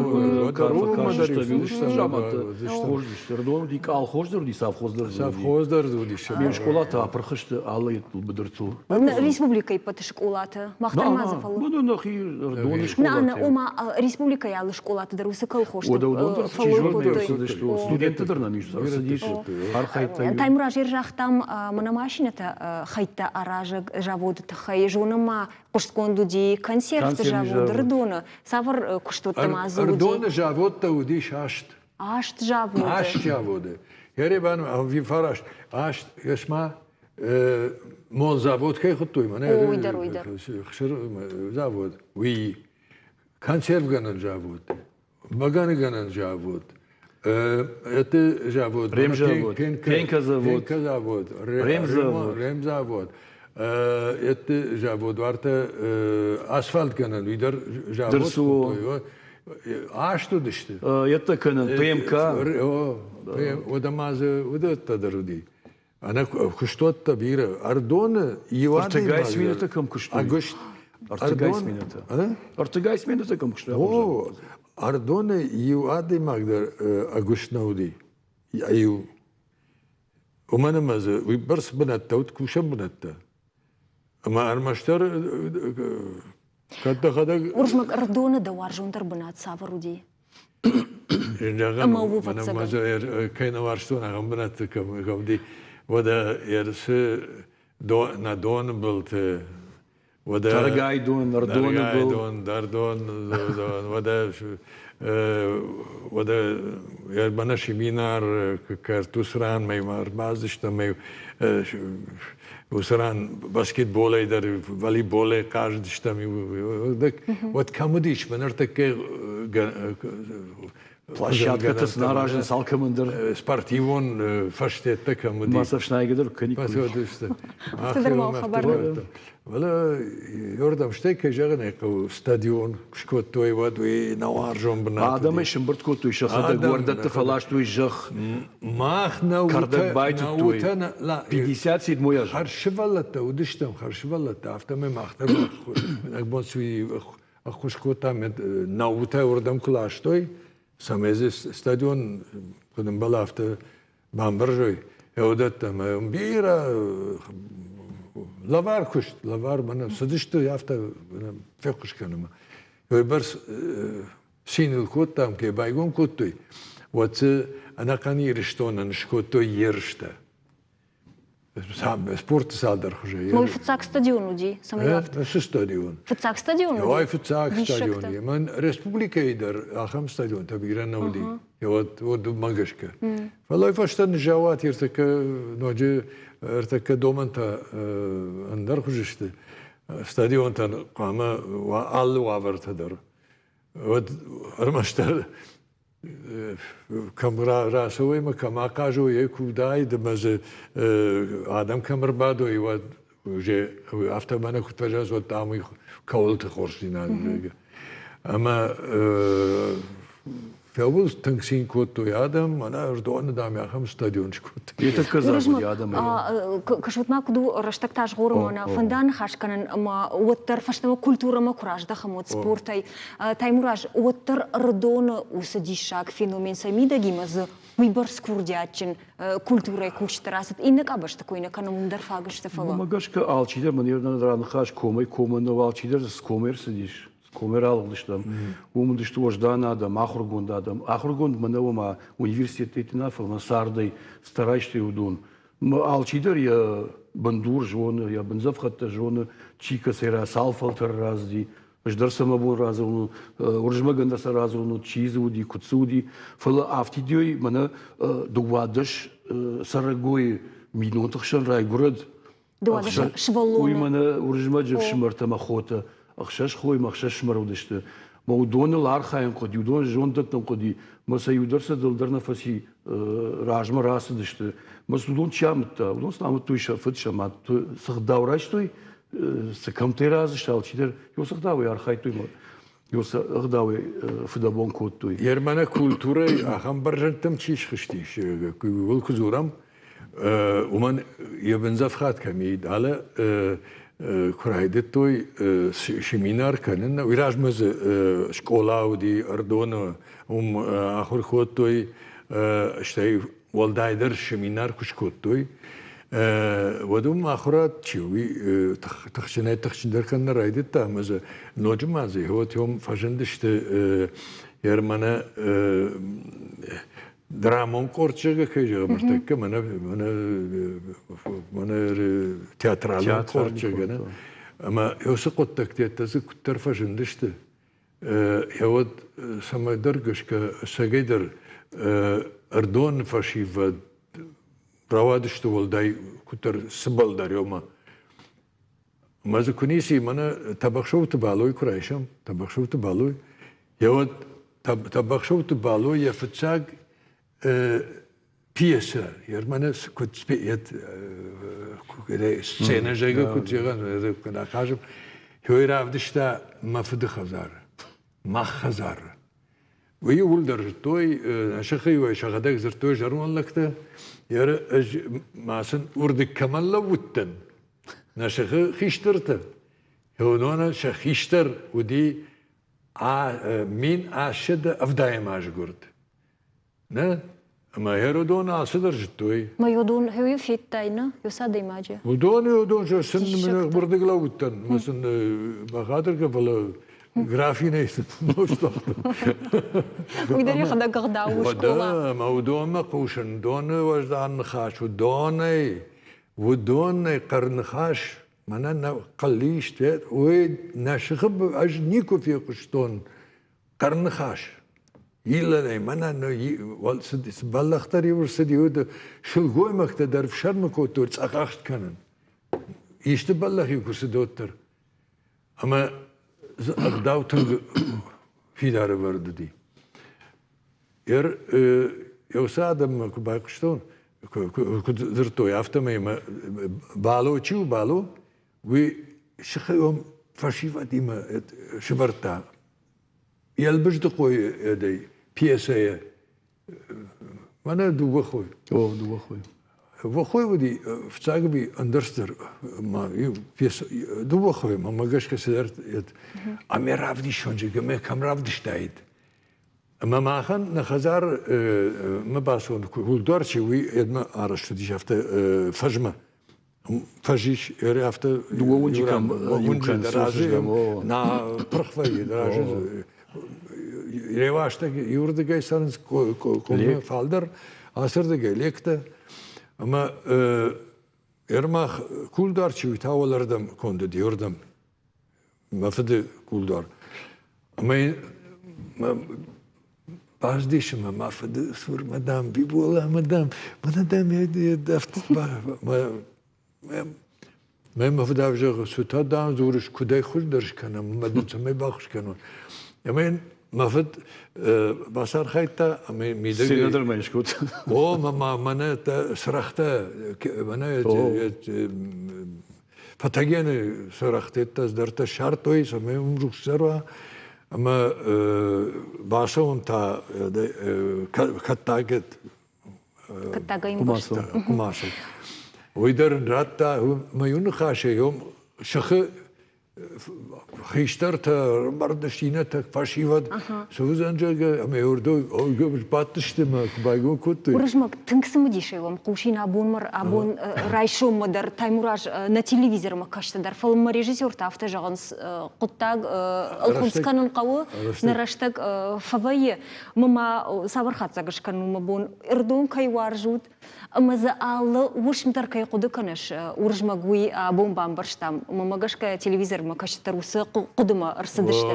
заманты хорз уыдысты. Ӕрыдон уыди колхоз дӕр уыди, совхоз дӕр уыди. Совхоз дӕр уыди. Ме скъолатӕ апырх сты алы быдыртыл. Республикӕйы ӕппӕт скъолаты. Мах дӕр ма дзы фӕллой. Ну, нӕхи Ӕрыдоны скъолаты. Нӕ, ома республикӕйы алы скъолаты дӕр уыцы колхозты фӕллой кодтой. Студентты дӕр нӕм ис, ӕрцыдис, архайдта. Таймураз загътам, мӕнӕ машинӕтӕ хӕйттӕ аразӕг заводы тыххӕй. Зонӕм ма хъуыстгонд уыди консервты завод Ӕрыдоны. Цавӕр куыстуӕттӕ ма дзы уыди? Ӕрыдоны заводтӕ уыдис аст. Аст заводы? Аст заводы. Ереван фараст аст есма молзавод кӕй хуыдтой, мӕнӕ Уый дӕр, уый дӕр. завод, уый консервгӕнӕн завод, бӕгӕныгӕнӕн завод, это завод, Ремзавод, Пенка-завод, Пенка-завод, Ремзавод, Ремзавод, это завод, уартӕ асфальтгӕнӕн, уый дӕр завод. Аст уыдысты. Еттӕ кӕнӕн, ПМК. Уӕдӕ ма дзы уыдӕттӕ дӕр уыди. Ӕнӕ куыстуӕттӕ бирӕ. Ӕрдоны иу Ӕртыгай сменӕтӕ кӕм куыстой? Ӕгуыст. Ӕртыгай сменӕтӕ. Ӕртыгай сменӕтӕ кӕм куыстой? О, Ӕрдоны иу адӕймаг дӕр ӕгуыст нӕ уыди. Иу. Уымӕн ӕмӕ дзы уыйбӕрц бынӕттӕ уыд, кусӕн бынӕттӕ. Ӕмӕ ӕрмӕстдӕр кӕд дӕхӕдӕг... Уырызмӕг, Ӕрдоны дӕ уарзондӕр бынат цавӕр уыди? Зӕгъӕм, кӕй нӕ уарзтон, ахӕм бынӕтты кӕм уыди, уӕдӕ ерысы нӕ доны былты, уӕдӕ Тӕргайдон, Ӕрдоны был. Ӕрдон, уӕдӕ уӕдӕ мӕнӕ семинар кӕрт уыцы ранмӕ ӕрбацыдыстӕм, уыцы ран баскетболӕй дӕр, волейболӕй хъазыдыстӕм. Уӕд кӕм уыдис, мӕ ныртӕккӕ Площадкӕтӕ сын аразынц алкӕмӕн дӕр. Спортивон фӕстеттӕ кӕм уыди. Ма сӕ фснайгӕ дӕр кӕниккой. Фӕлӕ ёрдӕм стӕй, кӕй зӕгъын ӕй хъӕуы, стадион скодтой, уӕд уый нӕуарзон бынат. Адӕмӕй сӕмбырд кодтой сӕхӕдӕг, уӕрдӕтты фӕластой зӕхх. Мах кӕрдӕг байтыдтой. 57 азы. Хӕрзсывӕллӕттӕ уыдыстӕм, хӕрзсывӕллӕттӕ, афтӕмӕй мах дӕр бон ӕххуыс кодтам, наутӕ уырдӕм куы ластой, цӕмӕй дзы стадион куыд ӕмбӕлы, афтӕ бамбӕрзой, уыдӕттӕ ӕмӕ бирӕ лӕвар куыст, лӕвар мӕнӕ цыдысты афтӕ феххуыс кӕнынмӕ. Уыйбӕрц цин ыл кодтам, кӕй байгом кодтой, уӕд дзы ӕнӕхъӕн Ирыстонӕн скодтой ерыстӕ. Спорты цалдӕр хуызӕй. Мой фыццаг стадион уыди, цӕмӕй афтӕ? Цы стадион? Фыццаг стадион уыди? Ой, фыццаг стадион. Мӕн республикӕйы дӕр ахӕм стадионтӕ бирӕ нӕ уыди. Уӕд уымӕ гӕсгӕ. Фӕлӕ фӕстӕ ныззауат ӕртӕккӕ ноджы ӕртӕккӕ домӕнтӕ ӕндӕр хуызы сты. Стадионтӕн хъуамӕ уа алы уавӕртӕ дӕр. Уӕд ӕрмӕстдӕр. Кӕм рацӕуой ӕмӕ кӕм ахъазой, ӕй куы уыдаид ӕмӕ дзы адӕм кӕм ӕрбадой, уӕд уже афтӕ мӕнӕ куыд фӕзӕгъынц, уӕд дам уый кӕуылты хорздзинад. Ӕмӕ Фӕуыл тынг цин кодтой адӕм, мӕнӕ Ӕрдоны, дам, ахӕм стадион скодтой. Йе тӕккӕ дзаг уыди адӕмӕй. Кӕсут ма, куыд у рӕстӕг та згъоры, мӕнӕ фӕнда ныхас кӕнын ӕмӕ уӕддӕр фӕстӕмӕ культурӕмӕ куы раздӕхӕм, уӕд спортӕй. Таймураз, уӕддӕр Ӕрыдоны уыцы диссаг феномен сӕ мидӕгимӕ дзы уыйбӕрц курдиатджын культурӕйы кусджытӕ рацыд, иннӕ къабӕзты кой нӕ кӕнӕм, уым дӕр фаг сты, фӕлӕ. Уымӕ гӕсгӕ алчидӕр мын раныхас комӕй коммӕ нӕу, алчидӕр цы комӕй ӕрцыдис, комӕй ралыгъдыстӕм, уым уыдысты уӕздан адӕм, ахуыргонд адӕм. Ахуыргонд мӕ нӕу ӕмӕ университетты нӕ, фӕлӕ мӕ цардӕй старайстой уыдон. Алчидӕр йӕ бындур зоны, йӕ бындзӕфхӕдтӕ зоны, чи кӕцӕй цал фӕлтӕр рацыди, ӕз дӕр сӕ мӕ бон радзурын, Уырызмӕгӕн дӕр сӕ радзурын, чи дзы уыди, куыд дзы уыди. Фӕлӕ афтидӕй мӕнӕ 12 цӕрӕгойы бинонты хсӕн райгуырӕд. Сывӕллоны. Уый мӕнӕ Уырызмӕджы ӕфсымӕртӕ ӕмӕ хотӕ, ӕхсӕз хойы ӕмӕ ӕхсӕз фсымӕр уыдысты. Мӕ уыдоныл архайын хъуыди, уыдон зонд дӕттын хъуыди, мӕ сӕ иу дӕр сӕ дӕлдӕр нӕ фӕци, размӕ рацыдысты. Мӕ сын уыдон чи амыдта? Уыдон сын амыдтой сӕ фыд, сӕ мад. Цы гъдау райстой, цы кӕмттӕй рацыдысты, алчидӕр иу цы гъдауӕй архайдтой, иу цы ӕгъдауӕй фыдӕбон кодтой. Ерманы культурӕйы ахӕм бӕрзӕндтӕм чи схызтис, ууыл куы дзурӕм, уымӕн йӕ бындзӕфхад кӕм и, далӕ куы райдыдтой семинар кӕнын, уый размӕ дзы скъола уыди Ӕрдоны, уым ахуыр кодтой, стӕй уӕлдайдӕр семинар куы скодтой, уӕд уым ахуырад чи уый тыхджынӕй тыхджындӕр кӕнын райдыдта ӕмӕ дзы ноджы ма дзы вот уым фӕзындысты Ерманы драмон къорд зӕгъгӕ кӕй зӕгъӕм ӕртӕккӕ мӕнӕ мӕнӕ мӕнӕ театралон къорд зӕгъгӕ нӕ ӕмӕ уыцы хъуыддӕгтӕ дзы куыддӕр фӕзындысты уӕд цӕмӕдӕр гӕсгӕ ӕцӕгӕйдӕр ӕрдоны фӕсивӕд рауадысты уӕлдай куыддӕр цыбӕлдӕр ӕмӕ Ӕмӕ дзы куы ницы и, мӕнӕ Тӕбӕхсӕуты Балой куы райсӕм, Тӕбӕхсӕуты Балой, йӕ уӕд Тӕбӕхсӕуты Бало йӕ фыццаг пьесӕ, мӕнӕ куыд сценӕ зӕгъы, куыд зӕгъӕн, куыд ахъазӕм, уый равдыста мӕ фыды хӕдзары, мах хӕдзары. Уый иууылдӕр зыдтой, сыхы-иу ӕй сӕхӕдӕг дзырдтой зӕронд лӕгтӕ. Ӕз ма сын уырдыг кӕмӕн лӕууыдтӕн, нӕ сыхы хистӕртӕ, уыдонӕн сӕ хистӕр уыди 1870 азы гуырд. Нӕ? Ӕмӕ Херодон алцыдӕр зыдтой. Ма уыдон хъӕуы федтай, нӕ? Уыцы адӕймаджы. Уыдон, уыдон сын мырдыг лӕууыдтӕн. Мӕ сын бахатыр кӕн, фӕлӕ графинӕй сын Уый дӕр йӕхӕдӕг ӕгъдау у скъола. Ӕмӕ уыдонмӕ хъусын, уыдоны уӕздан ныхас, уыдонӕй, уыдонӕй хъӕрныхас мӕнӕ нӕ хъыллист, уый нӕ сыхы ӕз никуы фехъуыстон хъӕрныхас. Илӕнӕй мӕнӕ цы бӕллӕхтӕ иу ӕрцыди, уыд сылгоймӕгтӕ дӕр фсӕрмы кодтой цъӕхахст кӕнын. Исты бӕллӕх-иу куы цыд, уӕддӕр. Ӕмӕ дзы ӕгъдау тынг фидар ӕвӕрд уыди. Еусы адӕммӕ куы байхъуыстон, куыд дзырдтой, афтӕмӕй мӕ Бало чи у, Бало, уый сыхы фӕсивӕдимӕ сывӕрдта Елбыздыхъойы эдӕй пьесӕйӕ мӕнӕ дыууӕ хой. О, дыууӕ хой. Дыууӕ хой уыди, фыццаг уыди ӕндӕр цыдӕр ма пьесӕ дыууӕ хойы мӕ гӕсгӕ цыдӕр ӕмӕ равдисонджы ӕмӕ кӕм равдыстаид. Ӕмӕ махӕн нӕ хӕдзар мӕ бацон кулдуар чи уый едмӕ арӕзт уыдис афтӕ фӕзмӕ. Фӕзис афтӕ дыууӕ уынджы кӕм уынджы дӕ разы на пырх вӕййы дӕ разы ревастӕг иуырдыгӕй цӕрынц коммӕ фалдӕр ацырдыгӕй лектӕ ӕмӕ ӕрмах кулдуар чи уый та уӕлӕрдӕм конд уыди уырдӕм мӕ фыды кулдуар. Ӕмӕ баздис ӕмӕ мӕ фыды цурмӕ, дам, Бибола ӕмӕ, дам, мӕнӕ, дам, мӕ мӕ фыд зӕгъы, цы та, дам, дзурыс, куыдӕй хуыздӕр скӕнӕм, ӕмӕ дын цӕмӕй баххуыс кӕнон. Ӕмӕ йын Мӕ фыд бацархайдта ӕмӕ мидӕгӕй... Сценӕ дӕр ма искодта. О, мӕ мӕнӕ цырӕгътӕ, мӕнӕ фӕтӕгены цырӕгътӕ дӕртӕ ссардтой, цӕмӕй уым рухсдӕр уа. Ӕмӕ бацӕуын та кӕттагӕд хъуымацыл. Уый дӕр ын радта, мӕ иу ныхасӕй сыхы хистӕртӕ, ӕрмардысты иннӕтӕ, фӕсивӕд, цы уыдзӕн, зӕгъгӕ, ӕмӕ уырдой бадтысты мӕ куы байгом кодтой. Уырызмӕг, тынг цымыдисӕй уӕм хъусин абонмӕ, абон райсоммӕ дӕр Таймураз нӕ телевизормӕ кӕсты дӕр, фӕлӕ мӕ режиссертӕ афтӕ зӕгъынц, хъуыддаг ӕлхынцъ кӕнын хъӕуы, нӕ рӕстӕг фӕвӕййы. Мӕ ма цавӕр хатдзӕг скӕнын у мӕ бон, Ӕрдон кӕй уарзут, Ӕмӕ дзы алы уысм дӕр кӕй хъуыды кӕныс, Уырызмӕг, уый абон бамбӕрстам. Мӕнмӕ гӕсгӕ телевизормӕ кӕсджытӕ уыцы хъуыдымӕ ӕрцыдысты.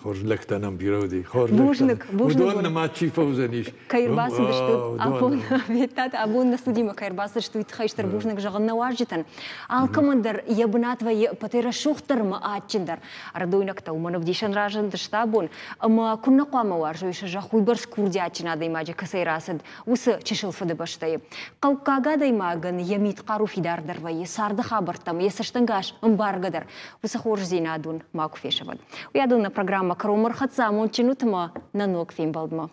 Хорз лӕгтӕ нӕм бирӕ уыди. Хорз Бузныг, бузныг. Уыдон нымад чи фӕуыдзӕнис. Кӕй ӕрбацыдыстут абон, федтат, абон нӕ студимӕ кӕй ӕрбацыдыстут, уый тыххӕй стыр бузныг зӕгъын нӕ уазджытӕн. Алкӕмӕн дӕр йӕ бынат вӕййы ӕппӕтӕй рӕсугъддӕр ӕмӕ адджындӕр. Ӕрыдойнӕгтӕ уымӕн ӕвдисӕн разындысты абон, ӕмӕ куыннӕ хъуамӕ уарзой сӕ зӕхх уыйбӕрц курдиатджын адӕймаджы кӕцӕй рацыд, уыцы чысыл фыдыбӕстӕйы. Хъӕуккаг адӕймагӕн йӕ мидхъару фидардӕр вӕййы, царды хабӕрттӕм йӕ цӕстӕнгас ӕмбаргӕдӕр. Уыцы хорздзинад уын макуы фесӕфӕд. Уыйадыл нӕ программӕ кӕронмӕ ӕрхӕццӕ амондджын ут ӕмӕ нӕ ног фембӕлдмӕ.